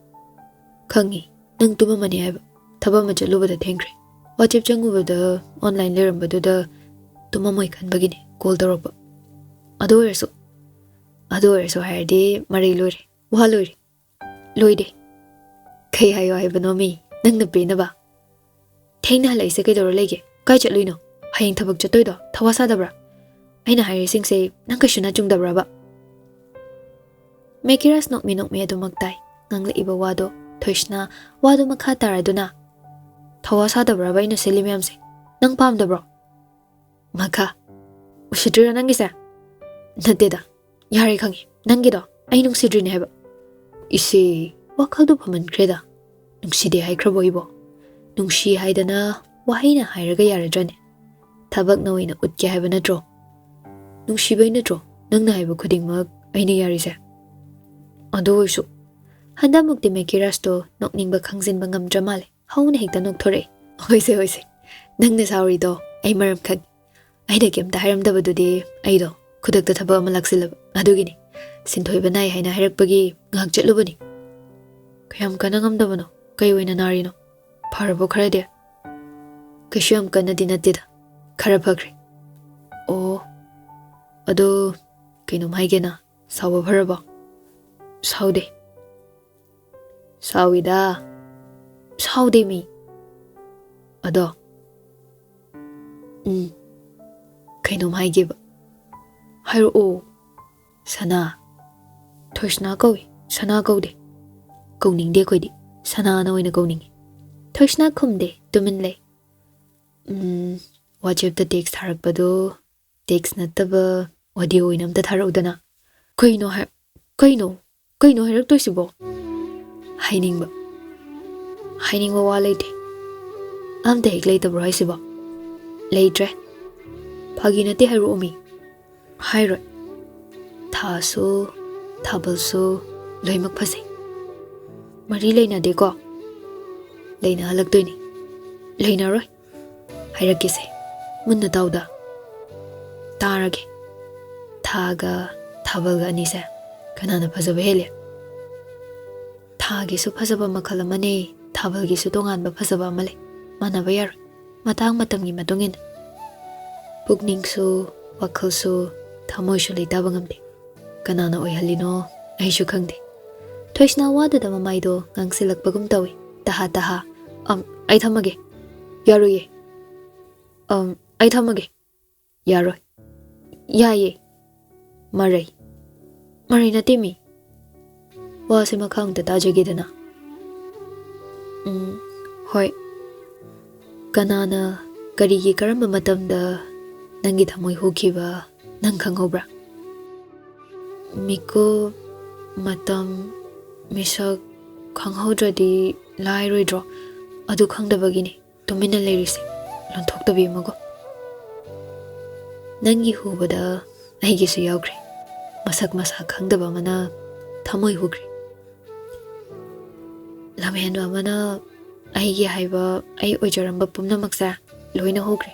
ꯈꯪꯉꯤ, ꯅꯪ ꯇꯨꯝꯃꯝꯃꯅꯤ ꯍꯥꯏꯕ꯫ ꯊꯕꯛ ꯑꯃ ꯆꯠꯂꯨꯕꯗ ꯊꯦꯡꯈ꯭ꯔꯦ꯫ ꯋꯥꯆꯦꯞ ꯆꯪꯉꯨꯕꯗ ꯑꯣꯟꯂꯥꯏꯟ ꯂꯩꯔꯝꯕꯗꯨꯗ ꯇꯨꯝꯃꯝꯃꯣꯏ ꯈꯟꯕꯒꯤꯅꯦ ꯀꯣꯜ ꯇꯧꯔꯛꯄ꯫ ꯑꯗꯨ ꯑꯣꯏꯔꯁꯨ, ꯑꯗꯨ ꯑꯣꯏꯔꯁꯨ ꯍꯥꯏꯔꯗꯤ ꯃꯔꯩ ꯂꯣꯏꯔꯦ, ꯋꯥ ꯂꯣꯏꯔꯦ꯫" "ꯂꯣꯏꯔꯦ? ꯀꯩ ꯍꯥꯏꯌꯣ ꯍꯥꯏꯕꯅꯣ ꯃꯤ? ꯅꯪꯅ ꯄꯦꯟꯅꯕ?" "ꯊꯦꯡꯅ ꯍꯜꯂꯛꯏꯁꯦ ꯀꯩꯗꯧꯔ ꯂꯩꯒꯦ? ꯀꯥꯏ ꯆꯠꯂꯨꯏꯅꯣ? ꯍꯌꯦꯡ ꯊꯕꯛ ꯆꯠꯇꯣꯏꯗꯣ ꯊꯋꯥ ꯁꯥꯗꯕ꯭ꯔꯥ? ꯑꯩꯅ ꯍꯥꯏꯔꯤꯁꯤꯡꯁꯦ ꯅꯪ ꯀꯩꯁꯨ ꯅꯥ ꯆꯨꯝꯗꯕ꯭ꯔꯕ?" ꯃꯦꯀꯤꯔꯥꯁ ꯅꯣꯛꯃꯤ ꯅꯣꯛꯃꯤ ꯑꯗꯨꯃꯛ ꯇꯥꯏ꯫ ꯉꯥꯡꯂꯛꯏꯕ ꯋꯥꯗꯣ ꯊꯣꯏꯁꯅꯥ ꯋꯥꯗꯣ ꯃꯈꯥ ꯇꯥꯔꯗꯨꯅ, "ꯊꯋꯥ ꯁꯥꯗꯕ꯭ꯔꯕ ꯑꯩꯅ ꯁꯤꯜꯂꯤ ꯃꯌꯥꯝꯁꯦ? ꯅꯪ ꯄꯥꯝꯗꯕ꯭ꯔꯣ?" "ꯃꯈꯥ ꯎꯁꯤꯠꯇ꯭ꯔꯤꯔꯣ ꯅꯪꯒꯤꯁꯦ?" "ꯅꯠꯇꯦꯗ, ꯌꯥꯔꯦ ꯈꯪꯉꯦ, ꯅꯪꯒꯤꯗꯣ ꯑꯩ ꯅꯨꯡꯁꯤꯗ꯭ꯔꯤꯅꯦ ꯍꯥꯏꯕ꯫" "ꯏꯁꯦ, ꯋꯥꯈꯜꯗꯣ ꯐꯃꯟꯈ꯭ꯔꯦꯗ꯫ ꯅꯨꯡꯁꯤꯗꯦ ꯍꯥꯏꯈ꯭ꯔꯕꯣ ꯑꯩꯕꯣ? ꯅꯨꯡꯁꯤ ꯍꯥꯏꯗꯅ ꯋꯥꯍꯩꯅ ꯍꯥꯏꯔꯒ ꯌꯥꯔꯗ꯭ꯔꯅꯦ? ꯊꯕꯛꯅ ꯑꯣꯏꯅ ꯎꯠꯀꯦ ꯍꯥꯏꯕ ꯅꯠꯇ꯭ꯔꯣ? ꯅꯨꯡꯁꯤꯕꯩ ꯅꯠꯇ꯭ꯔꯣ ꯅꯪꯅ ꯍꯥꯏꯕ ꯈꯨꯗꯤꯡꯃꯛ ꯑꯩꯅ ꯌꯥꯔꯤꯁꯦ?" ꯑꯗꯨ ꯑꯣꯏꯔꯁꯨ ꯍꯟꯗꯛꯃꯨꯛꯇꯤ ꯃꯦꯀꯤꯔꯥꯁꯇꯣ ꯅꯣꯛꯅꯤꯡꯕ ꯈꯪꯖꯤꯟꯕ ꯉꯝꯗ꯭ꯔ ꯃꯥꯜꯂꯦ꯫ ꯍꯧꯅ ꯍꯦꯛꯇ ꯅꯣꯛꯊꯣꯔꯛꯑꯦ꯫ "ꯍꯣꯏꯁꯦ, ꯍꯣꯏꯁꯦ, ꯅꯪꯅ ꯁꯥꯎꯔꯤꯗꯣ ꯑꯩ ꯃꯔꯝ ꯈꯪꯉꯤ꯫ ꯑꯩꯅ ꯀꯩꯝꯇ ꯍꯥꯏꯔꯝꯗꯕꯗꯨꯗꯤ ꯑꯩꯗꯣ ꯈꯨꯗꯛꯇ ꯊꯕꯛ ꯑꯃ ꯂꯥꯛꯁꯤꯜꯂꯕ, ꯑꯗꯨꯒꯤꯅꯤ꯫ ꯁꯤꯟꯊꯣꯏꯕ ꯅꯥꯏ ꯍꯥꯏꯅ ꯍꯥꯏꯔꯛꯄꯒꯤ ꯉꯥꯏꯍꯥꯛ ꯆꯠꯂꯨꯕꯅꯤ꯫" "ꯀꯌꯥꯝ ꯀꯟꯅ ꯉꯝꯗꯕꯅꯣ? ꯀꯩ ꯑꯣꯏꯅ ꯅꯥꯔꯤꯅꯣ? ꯐꯔꯕꯣ ꯈꯔꯗꯤ?" "ꯀꯩꯁꯨ ꯌꯥꯝ ꯀꯟꯅꯗꯤ ꯅꯠꯇꯦꯗ, ꯈꯔ ꯐꯈ꯭ꯔꯦ꯫" "ꯑꯣ, ꯑꯗꯣ ꯀꯩꯅꯣꯝ ꯍꯥꯏꯒꯦꯅ, ꯁꯥꯎꯕ ꯐꯔꯕꯣ?" "ꯁꯥꯎꯗꯦ꯫" "ꯁꯥꯎꯏꯗ꯫" "ꯁꯥꯎꯗꯦ ꯃꯤ꯫" "ꯑꯗꯣ, ꯎꯝ, ꯀꯩꯅꯣꯝ ꯍꯥꯏꯒꯦꯕ꯫" "ꯍꯥꯏꯔꯛꯑꯣ꯫" "ꯁꯅꯥ꯫" "ꯊꯣꯏꯁꯅꯥ ꯀꯧꯏ, ꯁꯅꯥ ꯀꯧꯗꯦ꯫" "ꯀꯧꯅꯤꯡꯗꯦ ꯑꯩꯈꯣꯏꯗꯤ, ꯁꯅꯥꯅ ꯑꯣꯏꯅ ꯀꯧꯅꯤꯡꯉꯤ꯫" ꯊꯣꯏꯁꯅꯥ ꯈꯨꯝꯗꯦ, ꯇꯨꯃꯤꯟ ꯂꯩ꯫ "ꯎꯝ, ꯋꯥꯆꯦꯞꯇ ꯇꯦꯛꯁ ꯊꯥꯔꯛꯄꯗꯣ ꯇꯦꯛꯁ ꯅꯠꯇꯕ ꯑꯣꯗꯤꯑꯣ ꯑꯣꯏꯅ ꯑꯝꯇ ꯊꯥꯔꯛꯎꯗꯅ꯫" "ꯀꯩꯅꯣ ꯍꯥꯏ?" ꯀꯩꯅꯣ? ꯀꯩꯅꯣ ꯍꯥꯏꯔꯛꯇꯣꯏꯁꯤꯕꯣ? ꯍꯥꯏꯅꯤꯡꯕ, ꯍꯥꯏꯅꯤꯡꯕ ꯋꯥ ꯂꯩꯇꯦ꯫ ꯑꯝꯇ ꯍꯦꯛ ꯂꯩꯇꯕ꯭ꯔꯣ ꯍꯥꯏꯁꯤꯕꯣ? ꯂꯩꯇ꯭ꯔꯦ꯫ ꯐꯥꯒꯤ ꯅꯠꯇꯦ, ꯍꯥꯏꯔꯛꯑꯣꯃꯤ꯫ ꯍꯥꯏꯔꯣꯏ꯫ ꯊꯥꯁꯨ, ꯊꯥꯕꯜꯁꯨ ꯂꯣꯏꯅꯃꯛ ꯐꯖꯩ꯫ ꯃꯔꯤ ꯂꯩꯅꯗꯦꯀꯣ? ꯂꯩꯅꯍꯜꯂꯛꯇꯣꯏꯅꯤ꯫ ꯂꯩꯅꯔꯣꯏ꯫ ꯍꯥꯏꯔꯛꯀꯦꯁꯦ, ꯃꯨꯟꯅ ꯇꯥꯎꯗ꯫ ꯇꯥꯔꯒꯦ꯫ ꯊꯥꯒ ꯊꯥꯕꯜꯒ ꯑꯅꯤꯁꯦ ꯀꯅꯥꯅ ꯐꯖꯕ ꯍꯦꯜꯂꯤ? ꯊꯥꯒꯤꯁꯨ ꯐꯖꯕ ꯃꯈꯜ ꯑꯃꯅꯦ, ꯊꯥꯕꯜꯒꯤꯁꯨ ꯇꯣꯉꯥꯟꯕ ꯐꯖꯕ ꯑꯃ ꯂꯩ꯫ ꯃꯥꯟꯅꯕ ꯌꯥꯔꯣꯏ꯫ ꯃꯇꯥꯡ ꯃꯇꯝꯒꯤ ꯃꯇꯨꯡ ꯏꯟꯅ꯫ ꯄꯨꯛꯅꯤꯡꯁꯨ, ꯋꯥꯈꯜꯁꯨ, ꯊꯃꯣꯏꯁꯨ ꯂꯩꯇꯥꯕ ꯉꯝꯗꯦ꯫ ꯀꯅꯥꯅ ꯑꯣꯏꯍꯜꯂꯤꯅꯣ ꯑꯩꯁꯨ ꯈꯪꯗꯦ꯫ ꯊꯣꯏꯁꯅꯥ ꯋꯥꯗꯨꯗ ꯃꯃꯥꯏꯗꯣ ꯉꯥꯡꯁꯤꯜꯂꯛꯄꯒꯨꯝ ꯇꯧꯏ꯫ ꯇꯍꯥ ꯇꯍꯥ꯫ ꯑꯝ, ꯑꯩ ꯊꯝꯃꯒꯦ꯫ ꯌꯥꯔꯣꯏꯌꯦ꯫ ꯑꯝ, ꯑꯩ ꯊꯝꯃꯒꯦ꯫ ꯌꯥꯔꯣꯏ꯫ ꯌꯥꯏꯌꯦ꯫ ꯃꯔꯩ꯫ ꯃꯔꯩ ꯅꯠꯇꯦ ꯃꯤ꯫ ꯋꯥꯁꯦ ꯃꯈꯥ ꯑꯃꯨꯛꯇ ꯇꯥꯖꯒꯦꯗꯅ꯫ ꯎꯝ, ꯍꯣꯏ꯫ ꯀꯅꯥꯅ, ꯀꯔꯤꯒꯤ, ꯀꯔꯝꯕ ꯃꯇꯝꯗ ꯅꯪꯒꯤ ꯊꯃꯣꯏ ꯍꯨꯈꯤꯕ ꯅꯪ ꯈꯪꯍꯧꯕ꯭ꯔꯥ? ꯃꯤꯀꯨꯞ, ꯃꯇꯝ, ꯃꯤꯁꯛ ꯈꯪꯍꯧꯗ꯭ꯔꯗꯤ ꯂꯥꯏꯔꯣꯏꯗ꯭ꯔꯣ? ꯑꯗꯨ ꯈꯪꯗꯕꯒꯤꯅꯤ ꯇꯨꯃꯤꯟꯅ ꯂꯩꯔꯤꯁꯦ, ꯂꯣꯟꯊꯣꯛꯇꯕꯤ ꯑꯃꯒꯨꯝ꯫ ꯅꯪꯒꯤ ꯍꯨꯕꯗ ꯑꯩꯒꯤꯁꯨ ꯌꯥꯎꯈ꯭ꯔꯦ꯫ ꯃꯁꯛ ꯃꯁꯥ ꯈꯪꯗꯕ ꯑꯃꯅ ꯊꯃꯣꯏ ꯍꯨꯈ꯭ꯔꯦ꯫ ꯂꯝꯍꯦꯟꯕ ꯑꯃꯅ ꯑꯩꯒꯤ ꯍꯥꯏꯕ, ꯑꯩ ꯑꯣꯏꯖꯔꯝꯕ ꯄꯨꯝꯅꯃꯛꯁꯦ ꯂꯣꯏꯅ ꯍꯨꯈ꯭ꯔꯦ꯫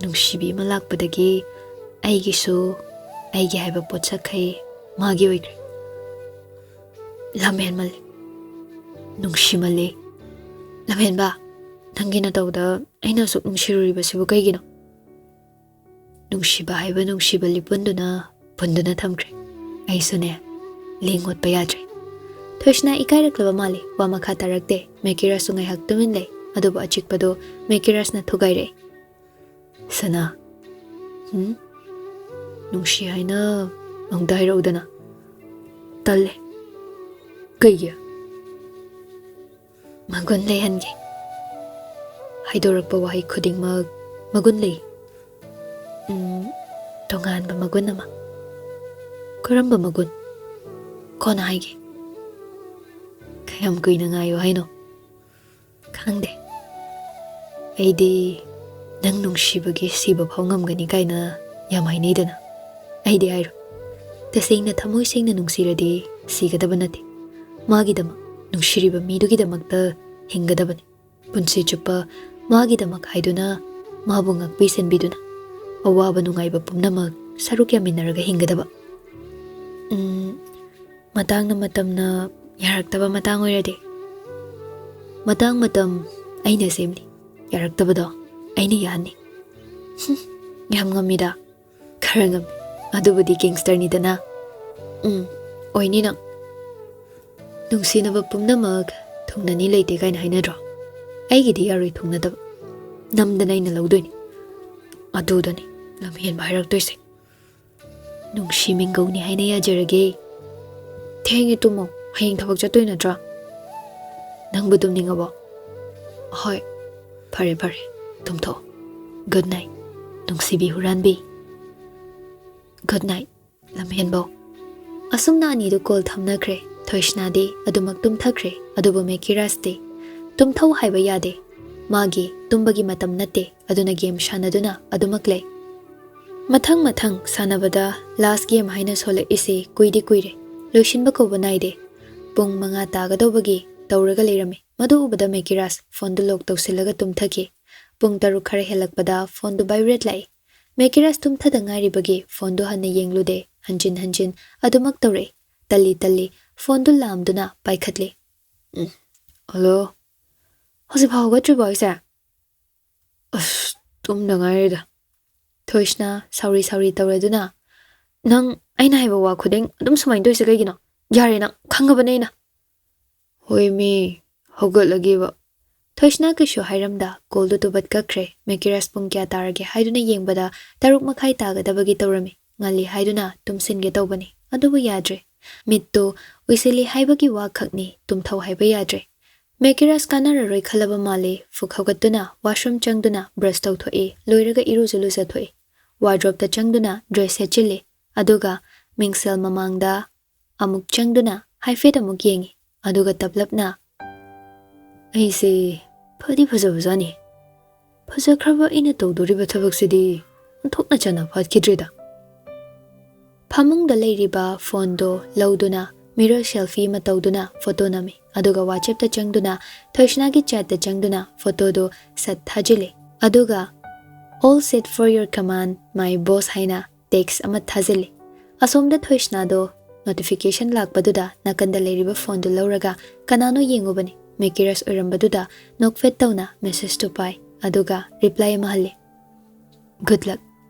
ꯅꯨꯡꯁꯤꯕꯤ ꯑꯃ ꯂꯥꯛꯄꯗꯒꯤ ꯑꯩꯒꯤꯁꯨ ꯑꯩꯒꯤ ꯍꯥꯏꯕ ꯄꯣꯠꯁꯛꯈꯩ ꯃꯥꯒꯤ ꯑꯣꯏꯈ꯭ꯔꯦ꯫ ꯂꯝꯍꯦꯟꯃꯜꯂꯤ꯫ ꯅꯨꯡꯁꯤꯃꯜꯂꯤ꯫ ꯂꯝꯍꯦꯟꯕ, ꯅꯪꯒꯤ ꯅꯇꯧꯗ ꯑꯩꯅ ꯑꯁꯨꯛ ꯅꯨꯡꯁꯤꯔꯨꯔꯤꯕꯁꯤꯕꯨ ꯀꯩꯒꯤꯅꯣ? ꯅꯨꯡꯁꯤꯕ ꯍꯥꯏꯕ ꯅꯨꯡꯁꯤꯕ ꯂꯤꯄꯨꯟꯗꯨꯅ ꯄꯨꯟꯗꯨꯅ ꯊꯝꯈ꯭ꯔꯦ꯫ ꯑꯩꯁꯨꯅꯦ, ꯂꯦꯡ ꯑꯣꯠꯄ ꯌꯥꯗ꯭ꯔꯦ꯫ ꯊꯣꯏꯁꯅꯥ ꯏꯀꯥꯏꯔꯛꯂꯕ ꯃꯥꯜꯂꯤ, ꯋꯥ ꯃꯈꯥ ꯇꯥꯔꯛꯇꯦ꯫ ꯃꯦꯀꯤꯔꯥꯁꯁꯨ ꯉꯥꯏꯍꯥꯛ ꯇꯨꯃꯤꯟ ꯂꯩ꯫ ꯑꯗꯨꯕꯨ ꯑꯆꯤꯛꯄꯗꯨ ꯃꯦꯀꯤꯔꯥꯁꯅ ꯊꯨꯒꯥꯏꯔꯛꯏ꯫ ꯁꯅꯥ, ꯍꯨꯝ? ꯅꯨꯡꯁꯤ ꯍꯥꯏꯅ ꯑꯃꯨꯛꯇ ꯍꯥꯏꯔꯛꯎꯗꯅ꯫ ꯇꯜꯂꯦ꯫ ꯀꯩꯒꯤ? ꯃꯒꯨꯟ ꯂꯩꯍꯟꯒꯦ꯫ ꯍꯥꯏꯗꯣꯔꯛꯄ ꯋꯥꯍꯩ ꯈꯨꯗꯤꯡꯃꯛ ꯃꯒꯨꯟ ꯂꯩ꯫ ꯎꯝ, ꯇꯣꯉꯥꯟꯕ ꯃꯒꯨꯟ ꯑꯃ꯫ ꯀꯔꯝꯕ ꯃꯒꯨꯟ? ꯀꯣꯟꯅ ꯍꯥꯏꯒꯦ꯫ ꯀꯌꯥꯝ ꯀꯨꯏꯅ ꯉꯥꯏꯌꯣ ꯍꯥꯏꯅꯣ? ꯈꯪꯗꯦ꯫ ꯑꯩꯗꯤ ꯅꯪ ꯅꯨꯡꯁꯤꯕꯒꯤ ꯁꯤꯕ ꯐꯥꯎ ꯉꯝꯒꯅꯤ ꯀꯥꯏꯅ ꯌꯥꯝ ꯍꯥꯏꯅꯩꯗꯅ꯫ ꯑꯩꯗꯤ ꯍꯥꯏꯔꯣ, ꯇꯁꯦꯡꯅ ꯊꯃꯣꯏ ꯁꯦꯡꯅ ꯅꯨꯡꯁꯤꯔꯗꯤ ꯁꯤꯒꯗꯕ ꯅꯠꯇꯦ꯫ ꯃꯥꯒꯤꯗꯃꯛ, ꯅꯨꯡꯁꯤꯔꯤꯕ ꯃꯤꯗꯨꯒꯤꯗꯃꯛꯇ ꯍꯤꯡꯒꯗꯕꯅꯤ꯫ ꯄꯨꯟꯁꯤ ꯆꯨꯞꯄ ꯃꯥꯒꯤꯗꯃꯛ ꯍꯥꯏꯗꯨꯅ, ꯃꯥꯕꯨ ꯉꯥꯛꯄꯤ ꯁꯦꯟꯕꯤꯗꯨꯅ, ꯑꯋꯥꯕ ꯅꯨꯡꯉꯥꯏꯕ ꯄꯨꯝꯅꯃꯛ ꯁꯔꯨꯛ ꯌꯥꯃꯤꯟꯅꯔꯒ ꯍꯤꯡꯒꯗꯕ꯫ ꯎꯝ, ꯃꯇꯥꯡꯅ ꯃꯇꯝꯅ ꯌꯥꯔꯛꯇꯕ ꯃꯇꯥꯡ ꯑꯣꯏꯔꯗꯤ? ꯃꯇꯥꯡ ꯃꯇꯝ ꯑꯩꯅ ꯁꯦꯝꯅꯤ, ꯌꯥꯔꯛꯇꯕꯗꯣ ꯑꯩꯅ ꯌꯥꯍꯟꯅꯤ꯫ ꯍꯨꯝ, ꯌꯥꯝ ꯉꯝꯃꯤꯗ꯫ ꯈꯔ ꯉꯝꯃꯤ꯫ ꯑꯗꯨꯕꯨꯗꯤ gangster ꯅꯤꯗꯅ꯫ ꯎꯝ, ꯑꯣꯏꯅꯤ ꯅꯪ꯫ ꯅꯨꯡꯁꯤꯅꯕ ꯄꯨꯝꯅꯃꯛ ꯊꯨꯡꯅꯅꯤ ꯂꯩꯇꯦ ꯀꯥꯏꯅ ꯍꯥꯏꯅꯗ꯭ꯔꯣ? ꯑꯩꯒꯤꯗꯤ ꯌꯥꯔꯣꯏ ꯊꯨꯡꯅꯗꯕ꯫ ꯅꯝꯗꯅ ꯑꯩꯅ ꯂꯧꯗꯣꯏꯅꯤ꯫ ꯑꯗꯨꯗꯅꯤ ꯂꯝꯍꯦꯟꯕ ꯍꯥꯏꯔꯛꯇꯣꯏꯁꯦ꯫ ꯅꯨꯡꯁꯤ ꯃꯤꯡꯒꯧꯅꯤ ꯍꯥꯏꯅ ꯌꯥꯖꯔꯒꯦ꯫ ꯊꯦꯡꯉꯦ, ꯇꯨꯝꯃꯣ꯫ ꯍꯌꯦꯡ ꯊꯕꯛ ꯆꯠꯇꯣꯏ ꯅꯠꯇ꯭ꯔꯣ? ꯅꯪꯕꯨ ꯇꯨꯝꯅꯤꯡꯉꯕꯣ? ꯍꯣꯏ, ꯐꯔꯦ ꯐꯔꯦ, ꯇꯨꯝꯊꯣꯛꯑꯣ꯫ Good night, ꯅꯨꯡꯁꯤꯕꯤ ꯍꯨꯔꯥꯟꯕꯤ꯫ Good night, ꯂꯝꯍꯦꯟꯕꯧ꯫ ꯑꯁꯨꯝꯅ ꯑꯅꯤꯗꯨ call ꯊꯝꯅꯈ꯭ꯔꯦ꯫ ꯊꯣꯏꯁꯅꯥꯗꯤ ꯑꯗꯨꯃꯛ ꯇꯨꯝꯊꯈ꯭ꯔꯦ꯫ ꯑꯗꯨꯕꯨ ꯃꯦꯀꯤꯔꯥꯁꯇꯤ ꯇꯨꯝꯊꯧ ꯍꯥꯏꯕ ꯌꯥꯗꯦ꯫ ꯃꯥꯒꯤ ꯇꯨꯝꯕꯒꯤ ꯃꯇꯝ ꯅꯠꯇꯦ꯫ ꯑꯗꯨꯅ game ꯁꯥꯟꯅꯗꯨꯅ ꯑꯗꯨꯃꯛ ꯂꯩ꯫ ꯃꯊꯪ ꯃꯊꯪ ꯁꯥꯟꯅꯕꯗ last game ꯍꯥꯏꯅ ꯁꯣꯜꯂꯛꯏꯁꯤ ꯀꯨꯏꯗꯤ ꯀꯨꯏꯔꯦ꯫ ꯂꯣꯏꯁꯤꯟꯕ ꯀꯧꯕ ꯅꯥꯏꯗꯦ꯫ ꯄꯨꯡ ꯃꯉꯥ ꯇꯥꯒꯗꯧꯕꯒꯤ ꯇꯧꯔꯒ ꯂꯩꯔꯝꯃꯤ꯫ ꯃꯗꯨ ꯎꯕꯗ ꯃꯦꯀꯤꯔꯥꯁ phoneꯗꯨ lock ꯇꯧꯁꯤꯜꯂꯒ ꯇꯨꯝꯊꯈꯤ꯫ ꯄꯨꯡ ꯇꯔꯨꯛ ꯈꯔ ꯍꯦꯜꯂꯛꯄꯗ phoneꯗꯨ vibrate ꯂꯥꯛꯏ꯫ ꯃꯦꯀꯤꯔꯥꯁ ꯇꯨꯝꯊꯗ ꯉꯥꯏꯔꯤꯕꯒꯤ phoneꯗꯨ ꯍꯟꯅ ꯌꯦꯡꯂꯨꯗꯦ꯫ ꯍꯟꯖꯤꯟ ꯍꯟꯖꯤꯟ ꯑꯗꯨꯃꯛ ꯇꯧꯔꯛꯏ꯫ ꯇꯜꯂꯤ ꯇꯜꯂꯤ phoneꯗꯨ ꯂꯥꯝꯗꯨꯅ ꯄꯥꯏꯈꯠꯂꯤ꯫ ꯎꯝ, hello? ꯍꯧꯖꯤꯛꯐꯥꯎ ꯍꯧꯒꯠꯇ꯭ꯔꯤꯕꯣ ꯑꯩꯁꯦ? ꯑꯁ, ꯇꯨꯝꯗ ꯉꯥꯏꯔꯤꯗ꯫ ꯊꯣꯏꯁꯅ ꯁꯥꯎꯔꯤ ꯁꯥꯎꯔꯤ ꯇꯧꯔꯗꯨꯅ, "ꯅꯪ ꯑꯩꯅ ꯍꯥꯏꯕ ꯋꯥ ꯈꯨꯗꯤꯡ ꯑꯗꯨꯝ ꯁꯨꯃꯥꯏꯅ ꯇꯧꯔꯤꯁꯦ ꯀꯩꯒꯤꯅꯣ? ꯌꯥꯔꯦ ꯅꯪ, ꯈꯪꯉꯕꯅꯦ ꯑꯩꯅ꯫" "ꯍꯣꯏꯃꯤ, ꯍꯧꯒꯠꯂꯒꯦꯕ꯫" ꯊꯣꯏꯁꯅ ꯀꯩꯁꯨ ꯍꯥꯏꯔꯝꯗ callꯗꯨ ꯇꯨꯕꯠ ꯀꯛꯈ꯭ꯔꯦ꯫ ꯃꯦꯀꯤꯔꯥꯁ ꯄꯨꯡ ꯀꯌꯥ ꯇꯥꯔꯒꯦ ꯍꯥꯏꯗꯨꯅ ꯌꯦꯡꯕꯗ ꯇꯔꯨꯛ ꯃꯈꯥꯏ ꯇꯥꯒꯗꯕꯒꯤ ꯇꯧꯔꯝꯃꯤ꯫ ꯉꯜꯂꯤ ꯍꯥꯏꯗꯨꯅ ꯇꯨꯝꯁꯤꯟꯒꯦ ꯇꯧꯕꯅꯤ꯫ ꯑꯗꯨꯕꯨ ꯌꯥꯗ꯭ꯔꯦ꯫ ꯃꯤꯠꯇꯨ ꯎꯏꯁꯤꯜꯂꯤ ꯍꯥꯏꯕꯒꯤ ꯋꯥ ꯈꯛꯅꯤ, ꯇꯨꯝꯊꯧ ꯍꯥꯏꯕ ꯌꯥꯗ꯭ꯔꯦ꯫ ꯃꯦꯀꯤꯔꯥꯁ ꯀꯥꯟꯅꯔꯔꯣꯏ ꯈꯜꯂꯕ ꯃꯥꯜꯂꯤ꯫ ꯐꯨꯛ ꯍꯧꯒꯠꯇꯨꯅ washroom ꯆꯪꯗꯨꯅ brush ꯇꯧꯊꯣꯛꯏ꯫ ꯂꯣꯏꯔꯒ ꯏꯔꯨꯁꯨ ꯂꯨꯖꯊꯣꯛꯏ꯫ Wardrobeꯇ ꯆꯪꯗꯨꯅ dress ꯁꯦꯠꯆꯤꯜꯂꯤ꯫ ꯑꯗꯨꯒ ꯃꯤꯡꯁꯦꯜ ꯃꯃꯥꯡꯗ ꯑꯃꯨꯛ ꯆꯪꯗꯨꯅ ꯍꯥꯏꯐꯦꯠ ꯑꯃꯨꯛ ꯌꯦꯡꯉꯤ, ꯑꯗꯨꯒ ꯇꯞꯂꯞꯅ, "ꯑꯩꯁꯦ ꯐꯗꯤ ꯐꯖꯕꯖꯥꯠꯅꯤ꯫ ꯐꯖꯈ꯭ꯔꯕ ꯑꯩꯅ ꯇꯧꯗꯣꯔꯤꯕ ꯊꯕꯛꯁꯤꯗꯤ ꯑꯣꯟꯊꯣꯛꯅ ꯆꯥꯟꯅ ꯐꯥꯠꯈꯤꯗ꯭ꯔꯦꯗ"꯫ ꯐꯃꯨꯡꯗ ꯂꯩꯔꯤꯕ ꯐꯣꯟꯗꯣ ꯂꯧꯗꯨꯅ ꯃꯤꯔꯔ ꯁꯦꯜꯐꯤ ꯑꯃ ꯇꯧꯗꯨꯅ ꯐꯣꯇꯣ ꯅꯝꯃꯤ, ꯑꯗꯨꯒ WhatsApp-ꯇ ꯆꯪꯗꯨꯅ ꯊꯣꯏꯁꯅꯥꯒꯤ chat-ꯇ ꯆꯪꯗꯨꯅ ꯐꯣꯇꯣꯗꯣ ꯁꯠ ꯊꯥꯖꯤꯜꯂꯤ, ꯑꯗꯨꯒ "All set for your command, my boss" ꯍꯥꯏꯅ ꯇꯦꯛꯁ ꯑꯃ ꯊꯥꯖꯤꯜꯂꯤ꯫ ꯑꯁꯣꯝꯗ ꯊꯣꯏꯁꯅꯥꯗꯣ ꯅꯣꯇꯤꯐꯤꯀꯦꯁꯟ ꯂꯥꯛꯄꯗꯨꯗ ꯅꯥꯀꯟꯗ ꯂꯩꯔꯤꯕ ꯐꯣꯟꯗꯨ ꯂꯧꯔꯒ ꯀꯅꯥꯅꯣ ꯌꯦꯡꯉꯨꯕꯅꯤ꯫ ꯃꯦꯀꯤꯔꯁ ꯑꯣꯏꯔꯝꯕꯗꯨꯗ ꯅꯣꯛꯐꯦꯠ ꯇꯧꯅ ꯃꯦꯁꯦꯖꯇꯨ ꯄꯥꯏ, ꯑꯗꯨꯒ ꯔꯤꯄ꯭ꯂꯥꯏ ꯑꯃ ꯍꯜꯂꯤ, "Good luck,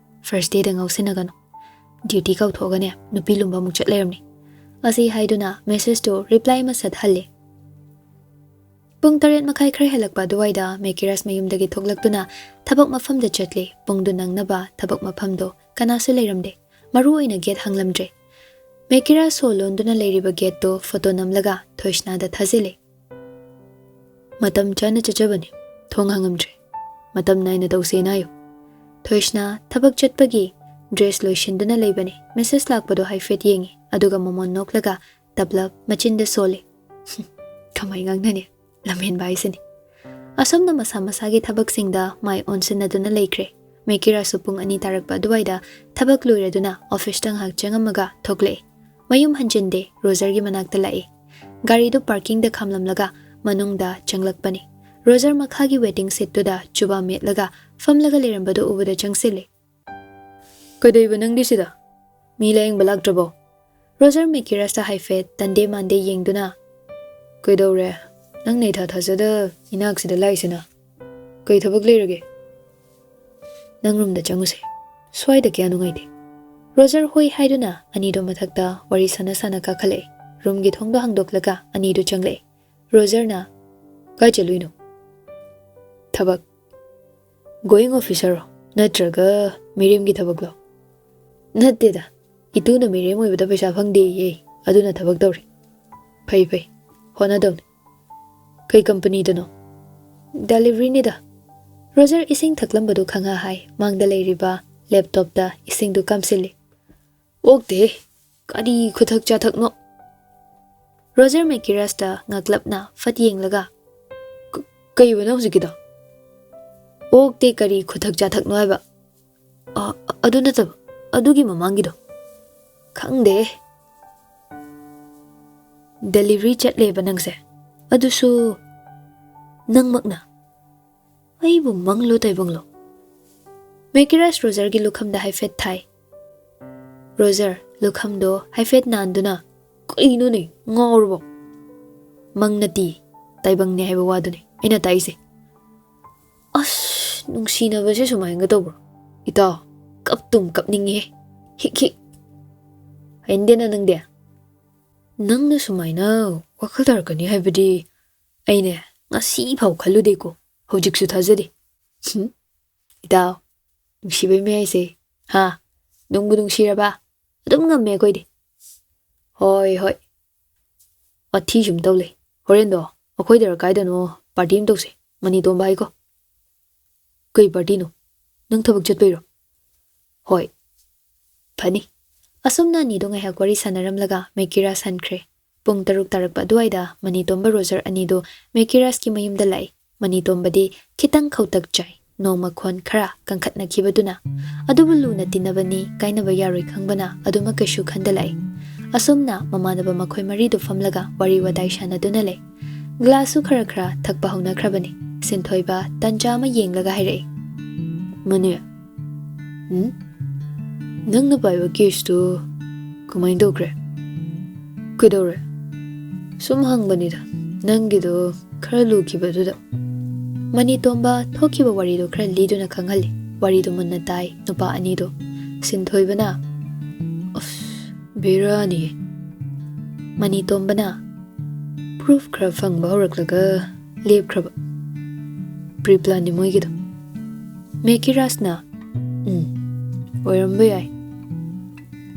first day-ꯗ ꯉꯥꯎꯁꯤꯟꯅꯒꯅꯨ꯫ ꯗ꯭ꯌꯨꯇꯤ ꯀꯥꯎꯊꯣꯛꯑꯒꯅꯦ ꯅꯨꯄꯤ ꯂꯨꯝꯕ ꯑꯃꯨꯛ ꯆꯠ ꯂꯩꯔꯝꯅꯤ"꯫ ꯑꯁꯤ ꯍꯥꯏꯗꯨꯅ ꯃꯦꯁꯦꯖꯇꯨ ꯔꯤꯄ꯭ꯂꯥꯏ ꯑꯃ ꯁꯠ ꯍꯜꯂꯤ꯫ ꯄꯨꯡ ꯇꯔꯦꯠ ꯃꯈꯥꯏ ꯈꯔ ꯍꯦꯜꯂꯛꯄ ꯑꯗꯨꯋꯥꯏꯗ ꯃꯦꯀꯤꯔꯁ ꯃꯌꯨꯝꯗꯒꯤ ꯊꯣꯛꯂꯛꯇꯨꯅ ꯊꯕꯛ ꯃꯐꯝꯗ ꯆꯠꯂꯤ꯫ ꯄꯨꯡꯗꯨ ꯅꯪꯅꯕ ꯊꯕꯛ ꯃꯐꯝꯗꯣ ꯀꯅꯥꯁꯨ ꯂꯩꯔꯝꯗꯦ꯫ ꯃꯔꯨ ꯑꯣꯏꯅ ꯒꯦꯠ ꯍꯥꯡꯂꯝꯗ꯭ꯔꯦ꯫ ꯃꯦꯀꯤꯔꯁ ꯁꯣ ꯂꯣꯟꯗꯨꯅ ꯂꯩꯔꯤꯕ ꯒꯦꯠꯇꯨ ꯐꯣꯇꯣ ꯅꯝꯂꯒ ꯊꯣꯏꯁꯅꯥꯗ ꯊꯥꯖꯤꯜꯂꯤ꯫ "ꯃꯇꯝ ꯆꯥꯅ ꯆꯠꯆꯕꯅꯤ, ꯊꯣꯡ ꯍꯥꯡꯉꯝꯗ꯭ꯔꯦ꯫ ꯃꯇꯝ ꯅꯥꯏꯅ ꯇꯧꯁꯦꯅ ꯍꯥꯏꯌꯨ"꯫ ꯊꯣꯏꯁꯅꯥ ꯊꯕꯛ ꯆꯠꯄꯒꯤ ꯗ꯭ꯔꯦꯁ ꯂꯣꯏꯁꯤꯟꯗꯨꯅ ꯂꯩꯕꯅꯤ꯫ ꯃꯦꯁꯦꯖ ꯂꯥꯛꯄꯗꯨ ꯍꯥꯏꯐꯦꯠ ꯌꯦꯡꯉꯤ, ꯑꯗꯨꯒ ꯃꯃꯣꯟ ꯅꯣꯛꯂꯒ ꯇꯞꯂꯞ ꯃꯆꯤꯟꯗ ꯁꯣꯜꯂꯤ꯫ ꯀꯃꯥꯏ ꯉꯥꯡꯅꯅꯤ? ꯂꯝꯍꯦꯟꯕ ꯍꯥꯏꯁꯤꯅꯤ꯫ ꯑꯁꯨꯝꯅ ꯃꯁꯥ ꯃꯁꯥꯒꯤ ꯊꯕꯛꯁꯤꯡꯗ ꯃꯥꯏ ꯑꯣꯟꯁꯤꯟꯅꯗꯨꯅ ꯂꯩꯈ꯭ꯔꯦ꯫ ꯃꯦꯀꯤꯔꯥꯁꯨ ꯄꯨꯡ ꯑꯅꯤ ꯇꯥꯔꯛꯄ ꯑꯗꯨꯋꯥꯏꯗ ꯊꯕꯛ ꯂꯣꯏꯔꯗꯨꯅ ꯑꯣꯐꯤꯁꯇ ꯉꯥꯏꯍꯥꯛ ꯆꯪꯉꯝꯃꯒ ꯊꯣꯛꯂꯛꯏ꯫ ꯃꯌꯨꯝ ꯍꯟꯖꯤꯟꯗꯦ, ꯔꯣꯖꯔꯒꯤ ꯃꯅꯥꯛꯇ ꯂꯥꯛꯏ꯫ ꯒꯥꯔꯤꯗꯨ ꯄꯥꯔꯀꯤꯡꯗ ꯈꯥꯝꯂꯝꯂꯒ ꯃꯅꯨꯡꯗ ꯆꯪꯂꯛꯄꯅꯤ꯫ ꯔꯣꯖꯔ ꯃꯈꯥꯒꯤ ꯋꯦꯇꯤꯡ ꯁꯤꯠꯇꯨꯗ ꯆꯨꯕꯥ ꯃꯦꯠꯂꯒ ꯐꯝꯂꯒ ꯂꯩꯔꯝꯕꯗꯨ ꯎꯕꯗ ꯆꯪꯁꯤꯜꯂꯤ꯫ "ꯀꯩꯗꯧꯏꯕ ꯅꯪꯗꯤ ꯁꯤꯗ? ꯃꯤ ꯂꯥꯌꯦꯡꯕ ꯂꯥꯛꯇ꯭ꯔꯕꯣ?" ꯔꯣꯖꯔ ꯃꯦꯀꯤꯔꯁꯇ ꯍꯥꯏꯐꯦꯠ ꯇꯟꯗꯦ ꯃꯥꯟꯗꯦ ꯌꯦꯡꯗꯨꯅ, "ꯀꯩꯗꯧꯔꯦ? ꯅꯪꯅ ꯏꯊꯥ ꯊꯥꯖꯗ ꯏꯅꯥꯛꯁꯤꯗ ꯂꯥꯛꯏꯁꯤꯅ? ꯀꯩ ꯊꯕꯛ ꯂꯩꯔꯒꯦ?" "ꯅꯪ ꯔꯨꯝꯗ ꯆꯪꯉꯨꯁꯦ꯫ ꯁ꯭ꯋꯥꯏꯗ ꯀꯌꯥ ꯅꯨꯡꯉꯥꯏꯇꯦ"꯫ ꯔꯣꯖꯔ ꯍꯣꯏ ꯍꯥꯏꯗꯨꯅ ꯑꯅꯤꯗꯨ ꯃꯊꯛꯇ ꯋꯥꯔꯤ ꯁꯥꯟꯅ ꯁꯥꯟꯅ ꯀꯥꯈꯠꯂꯛꯏ꯫ ꯔꯨꯝꯒꯤ ꯊꯣꯡꯗꯣ ꯍꯥꯡꯗꯣꯛꯂꯒ ꯑꯅꯤꯗꯨ ꯆꯪꯂꯛꯏ꯫ ꯔꯣꯖꯔꯅ, "ꯀꯥꯏ ꯆꯠꯂꯨꯏꯅꯣ?" "ꯊꯕꯛ"꯫ "Going officer ꯔꯣ? ꯅꯠꯇ꯭ꯔꯒ ꯃꯤꯔꯦꯝꯒꯤ ꯊꯕꯛꯂꯣ?" "ꯅꯠꯇꯦꯗ, ꯏꯇꯨꯅ ꯃꯤꯔꯦꯝ ꯑꯣꯏꯕꯗ ꯄꯩꯁꯥ ꯐꯪꯗꯦꯌꯦ, ꯑꯗꯨꯅ ꯊꯕꯛ ꯇꯧꯔꯤ"꯫ "ꯐꯩ ꯐꯩ, ꯍꯣꯠꯅꯗꯧꯅꯤ"꯫ "ꯀꯩ ꯀꯝꯄꯅꯤꯗꯅꯣ?" "ꯗꯦꯂꯤꯚꯔꯤꯅꯤꯗ"꯫ ꯔꯣꯖꯔ ꯏꯁꯤꯡ ꯊꯛꯂꯝꯕꯗꯨ ꯈꯪꯍꯥ ꯍꯥꯏ, ꯃꯥꯡꯗ ꯂꯩꯔꯤꯕ ꯂꯦꯞꯇꯣꯞꯇ ꯏꯁꯤꯡꯗꯨ ꯀꯥꯝꯁꯤꯜꯂꯤ꯫ "ꯑꯣꯛꯇꯦꯍꯦ, ꯀꯔꯤ ꯈꯨꯊꯛ ꯆꯥꯊꯛꯅꯣ? ꯔꯣꯖꯔ ꯃꯦꯀꯤꯔꯥꯁꯇ ꯉꯛꯂꯞꯅ ꯐꯠ ꯌꯦꯡꯂꯒ, "ꯀ-, ꯀꯩꯕꯅꯣ ꯍꯧꯖꯤꯛꯀꯤꯗꯣ?" "ꯑꯣꯛꯇꯦ, ꯀꯔꯤ ꯈꯨꯊꯛ ꯆꯥꯊꯛꯅꯣ ꯍꯥꯏꯕ?" "ꯑ, ꯑꯗꯨ ꯅꯠꯇꯕ, ꯑꯗꯨꯒꯤ ꯃꯃꯥꯡꯒꯤꯗꯣ?" "ꯈꯪꯗꯦ꯫ ꯗꯦꯂꯤꯚꯔꯤ ꯆꯠꯂꯦꯕ ꯅꯪꯁꯦ? ꯑꯗꯨꯁꯨ ꯅꯪꯃꯛꯅ? ꯑꯩꯕꯨ ꯃꯪꯂꯣ ꯇꯥꯏꯕꯪꯂꯣ?" ꯃꯦꯀꯤꯔꯥꯁ ꯔꯣꯖꯔꯒꯤ ꯂꯨꯈꯝꯗ ꯍꯥꯏꯐꯦꯠ ꯊꯥꯏ꯫ ꯔꯣꯖꯔ ꯂꯨꯈꯝꯗꯣ ꯍꯥꯏꯐꯦꯠ ꯅꯥꯟꯗꯨꯅ, "ꯀꯩꯅꯣꯅꯦ, ꯉꯥꯎꯔꯕꯣ? ꯃꯪ ꯅꯠꯇꯦ, ꯇꯥꯏꯕꯪꯅꯦ ꯍꯥꯏꯕ ꯋꯥꯗꯨꯅꯦ ꯑꯩꯅ ꯇꯥꯛꯏꯁꯦ꯫ ꯑꯁ, ꯅꯨꯡꯁꯤꯅꯕꯁꯦ ꯁꯨꯃꯥꯏꯅꯒ ꯇꯧꯕ꯭ꯔꯣ? ꯏꯇꯥꯎ, ꯀꯞꯇꯨꯝ ꯀꯞꯅꯤꯡꯉꯤꯍꯦ꯫ ꯍꯤꯛ ꯍꯤꯛ꯫ ꯍꯩꯅꯗꯦꯅ ꯅꯪꯗꯤ꯫ ꯅꯪꯅ ꯁꯨꯃꯥꯏꯅ ꯋꯥꯈꯜ ꯇꯥꯔꯛꯀꯅꯤ ꯍꯥꯏꯕꯗꯤ ꯑꯩꯅꯦ ꯉꯁꯤ ꯐꯥꯎ ꯈꯜꯂꯨꯗꯦꯀꯣ꯫ ꯍꯧꯖꯤꯛꯁꯨ ꯊꯥꯖꯗꯦ꯫ ꯍꯨꯝ꯫ ꯏꯇꯥꯎ, ꯅꯨꯡꯁꯤꯕꯩ ꯃꯌꯥꯏꯁꯦ꯫ ꯍꯥ? ꯅꯨꯡꯕꯨ ꯅꯨꯡꯁꯤꯔꯕ? ꯑꯗꯨꯝ ꯉꯝꯃꯦ ꯑꯩꯈꯣꯏꯗꯤ꯫ ꯍꯣꯏ, ꯍꯣꯏ꯫ ꯋꯥꯊꯤ ꯁꯨꯝ ꯇꯧ ꯂꯩ꯫ ꯍꯣꯔꯦꯟꯗꯣ ꯑꯩꯈꯣꯏꯗꯔ ꯀꯥꯏꯗꯅꯣ ꯄꯥꯔꯇꯤ ꯑꯃ ꯇꯧꯁꯦ꯫ ꯃꯅꯤ ꯇꯣꯝꯕ ꯍꯥꯏꯀꯣ꯫ ꯀꯩ ꯄꯥꯔꯇꯤꯅꯣ? ꯅꯪ ꯊꯕꯛ ꯆꯠꯄꯩꯔꯣ? ꯍꯣꯏ꯫ ꯐꯅꯤ꯫ ꯑꯁꯨꯝꯅ ꯑꯅꯤꯗꯣ ꯉꯥꯏꯍꯥꯛ ꯋꯥꯔꯤ ꯁꯥꯟꯅꯔꯝꯂꯒ ꯃꯦꯀꯤꯔꯥꯁ ꯍꯟꯈ꯭ꯔꯦ꯫ ꯄꯨꯡ ꯇꯔꯨꯛ ꯇꯥꯔꯛꯄ ꯑꯗꯨꯋꯥꯏꯗ ꯃꯅꯤ ꯇꯣꯝꯕ ꯔꯣꯖꯔ ꯑꯅꯤꯗꯣ ꯃꯦꯀꯤꯔꯥꯁꯀꯤ ꯃꯌꯨꯝꯗ ꯂꯥꯛꯏ꯫ ꯃꯅꯤ ꯇꯣꯝꯕꯗꯤ ꯈꯤꯇꯪ ꯈꯧꯇꯛ ꯆꯥꯏ꯫ ꯅꯣꯡꯃ ꯈꯣꯟ ꯈꯔ ꯀꯟꯈꯠꯅꯈꯤꯕꯗꯨꯅ꯫ ꯑꯗꯨꯕꯨ ꯂꯨꯅ ꯇꯤꯟꯅꯕꯅꯤ, ꯀꯥꯏꯅꯕ ꯌꯥꯔꯣꯏ ꯈꯪꯕꯅ ꯑꯗꯨꯃꯛ ꯀꯩꯁꯨ ꯈꯟꯗ ꯂꯥꯛꯏ꯫ ꯑꯁꯨꯝꯅ ꯃꯃꯥꯟꯅꯕ ꯃꯈꯣꯏ ꯃꯔꯤꯗꯨ ꯐꯝꯂꯒ ꯋꯥꯔꯤ ꯋꯥꯇꯥꯏ ꯁꯥꯟꯅꯗꯨꯅ ꯂꯩ꯫ ꯒ꯭ꯂꯥꯁꯁꯨ ꯈꯔ ꯈꯔ ꯊꯛꯄ ꯍꯧꯅꯈ꯭ꯔꯕꯅꯤ꯫ ꯁꯤꯟꯊꯣꯏꯕ ꯇꯟꯖꯥ ꯑꯃ ꯌꯦꯡꯂꯒ ꯍꯥꯏꯔꯛꯏ, "ꯃꯅꯤ, ꯎꯝ? ꯅꯪꯅ ꯄꯥꯏꯕ ꯀꯦꯁꯇꯨ ꯀꯃꯥꯏꯅ ꯇꯧꯈ꯭ꯔꯦ? ꯀꯩꯗꯧꯔꯦ? ꯁꯨꯝ ꯍꯪꯕꯅꯤꯗ, ꯅꯪꯒꯤꯗꯣ ꯈꯔ ꯂꯨꯈꯤꯕꯗꯨꯗ꯫" ꯃꯅꯤ ꯇꯣꯝꯕ ꯊꯣꯛꯈꯤꯕ ꯋꯥꯔꯤꯗꯣ ꯈꯔ ꯂꯤꯗꯨꯅ ꯈꯪꯍꯜꯂꯤ꯫ ꯋꯥꯔꯤꯗꯣ ꯃꯨꯟꯅ ꯇꯥꯏ ꯅꯨꯄꯥ ꯑꯅꯤꯗꯣ꯫ ꯁꯤꯟꯊꯣꯏꯕꯅ, "ꯑꯁ, ꯕꯦꯔꯥꯅꯤꯍꯦ꯫" ꯃꯅꯤ ꯇꯣꯝꯕꯅ, "ꯄ꯭ꯔꯨꯐ ꯈꯔ ꯐꯪꯕ ꯍꯧꯔꯛꯂꯒ ꯂꯦꯞꯈ꯭ꯔꯕ꯫ ꯄ꯭ꯔꯤ ꯄ꯭ꯂꯥꯟꯅꯤ ꯃꯣꯏꯒꯤꯗꯣ꯫" ꯃꯦꯀꯤꯔꯥꯁꯅ, "ꯎꯝ, ꯑꯣꯏꯔꯝꯕ ꯌꯥꯏ꯫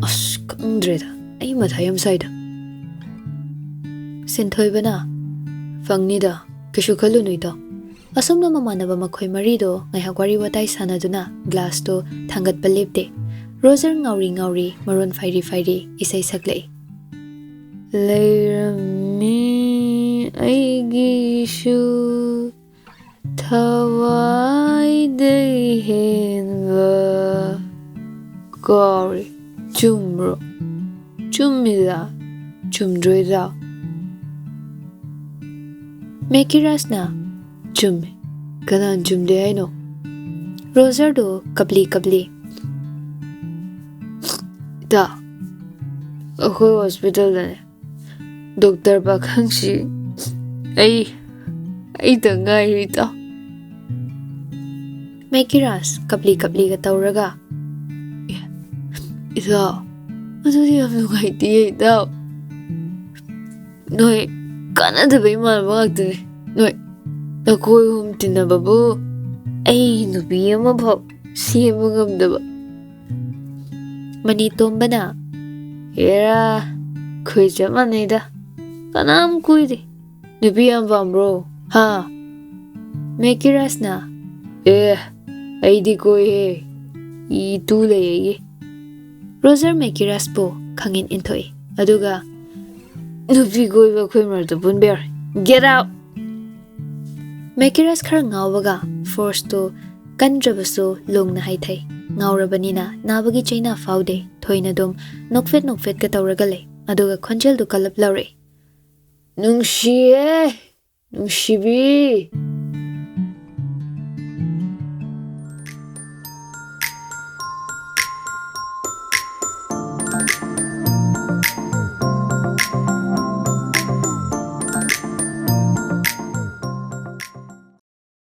ꯑꯁ, ꯈꯪꯗ꯭ꯔꯦꯗ, ꯑꯩ ꯃꯊꯥ ꯌꯥꯝ ꯁꯥꯏꯗ꯫" ꯁꯤꯟꯊꯣꯏꯕꯅ, "ꯐꯪꯅꯤꯗ, ꯀꯩꯁꯨ ꯈꯜꯂꯨꯅꯨ ꯏꯇꯥꯎ꯫" ꯑꯁꯨꯝꯅ ꯃꯃꯥꯟꯅꯕ ꯃꯈꯣꯏ ꯃꯔꯤꯗꯣ ꯉꯥꯏꯍꯥꯛ ꯋꯥꯔꯤ ꯋꯥꯇꯥꯏ ꯁꯥꯟꯅꯗꯨꯅ ꯒ꯭ꯂꯥꯁꯇꯣ ꯊꯥꯡꯒꯠꯄ ꯂꯦꯞꯇꯦ꯫ ꯔꯣꯖꯔ ꯉꯥꯎꯔꯤ ꯉꯥꯎꯔꯤ ꯃꯔꯣꯟ ꯐꯥꯏꯔꯤ ꯐꯥꯏꯔꯤ ꯏꯁꯩ ꯁꯛꯂꯛꯏ꯫ ꯂꯩꯔꯝꯃꯤ ꯑꯩꯒꯤꯁꯨ ꯊꯋꯥꯏꯗꯩ ꯍꯦꯟꯕ꯫ ꯀꯥꯎꯔꯦ꯫ ꯆꯨꯝꯕ꯭ꯔꯣ? ꯆꯨꯝꯃꯤꯗ꯫ ꯆꯨꯝꯗ꯭ꯔꯣꯏꯗ? ꯃꯦꯀꯤꯔꯥꯁꯅ ꯆꯨꯝꯃꯦ꯫ ꯀꯅꯥꯅ ꯆꯨꯝꯗꯦ ꯍꯥꯏꯅꯣ? ꯔꯣꯖꯔꯗꯣ ꯀꯞꯂꯤ ꯀꯞꯂꯤ꯫ ꯏꯇꯥ, ꯑꯩꯈꯣꯏ ꯍꯣꯁꯄꯤꯇꯥꯜꯗꯅꯦ ꯗꯣꯛꯇꯔ ꯄꯥꯈꯪꯁꯤ ꯑꯩ ꯑꯩꯇ ꯉꯥꯏꯔꯦ ꯏꯇꯥ꯫ ꯃꯦꯀꯤꯔꯥꯁ ꯀꯞꯂꯤ ꯀꯞꯂꯤꯒ ꯇꯧꯔꯒ, "ꯑꯦ, ꯏꯇꯥ, ꯑꯗꯨꯗꯤ ꯌꯥꯝ ꯅꯨꯡꯉꯥꯏꯇꯦ ꯏꯇꯥ꯫ ꯅꯣꯏ ꯀꯥꯟꯅꯗꯕ ꯏꯃꯥꯟꯅꯕ ꯉꯥꯛꯇꯅꯦ꯫ ꯅꯣꯏ ꯅꯈꯣꯏ ꯑꯍꯨꯝ ꯇꯤꯟꯅꯕꯕꯨ ꯑꯩ ꯅꯨꯄꯤ ꯑꯃꯐꯥꯎ ꯁꯦꯝꯕ ꯉꯝꯗꯕ꯫" ꯃꯅꯤꯇꯣꯝꯕꯅ, "ꯑꯦꯔꯥ, ꯑꯩꯈꯣꯏ ꯆꯞ ꯃꯥꯟꯅꯩꯗ꯫ ꯀꯅꯥꯝ ꯀꯣꯏꯗꯦ꯫ ꯅꯨꯄꯤ ꯌꯥꯝ ꯄꯥꯝꯕ꯭ꯔꯣ? ꯍꯥ?" ꯃꯦꯀꯤꯔꯥꯁꯅ, "ꯑꯦ, ꯑꯩꯗꯤ ꯀꯣꯏꯍꯦ꯫ ꯏꯇꯨ ꯂꯩ ꯑꯩꯒꯤ꯫" ꯔꯣꯖꯔ ꯃꯦꯀꯤꯔꯥꯁꯄꯨ ꯈꯪꯏꯟ ꯏꯟꯊꯣꯛꯏ꯫ ꯑꯗꯨꯒ, "ꯅꯨꯄꯤ ꯀꯣꯏꯕ ꯑꯩꯈꯣꯏ ꯃꯔꯛꯇ ꯄꯨꯟꯕ ꯌꯥꯔꯣꯏ꯫ Get out!" ꯃꯦꯀꯤꯔꯥꯁ ꯈꯔ ꯉꯥꯎꯕꯒ ꯐꯣꯔꯁꯇꯨ ꯀꯟꯗ꯭ꯔꯕꯁꯨ ꯂꯣꯡꯅ ꯍꯥꯏꯊꯩ꯫ ꯉꯥꯎꯔꯕꯅꯤꯅ ꯅꯥꯕꯒꯤ ꯆꯩꯅꯥ ꯐꯥꯎꯗꯦ꯫ ꯊꯣꯏꯅ ꯑꯗꯨꯝ ꯅꯣꯛꯐꯦꯠ ꯅꯣꯛꯐꯦꯠꯀ ꯇꯧꯔꯒ ꯂꯩ꯫ ꯑꯗꯨꯒ ꯈꯣꯟꯖꯦꯜꯗꯨ ꯀꯜꯂꯞ ꯂꯥꯎꯔꯛꯏ꯫ "ꯅꯨꯡꯁꯤꯌꯦ, ꯅꯨꯡꯁꯤꯕꯤ,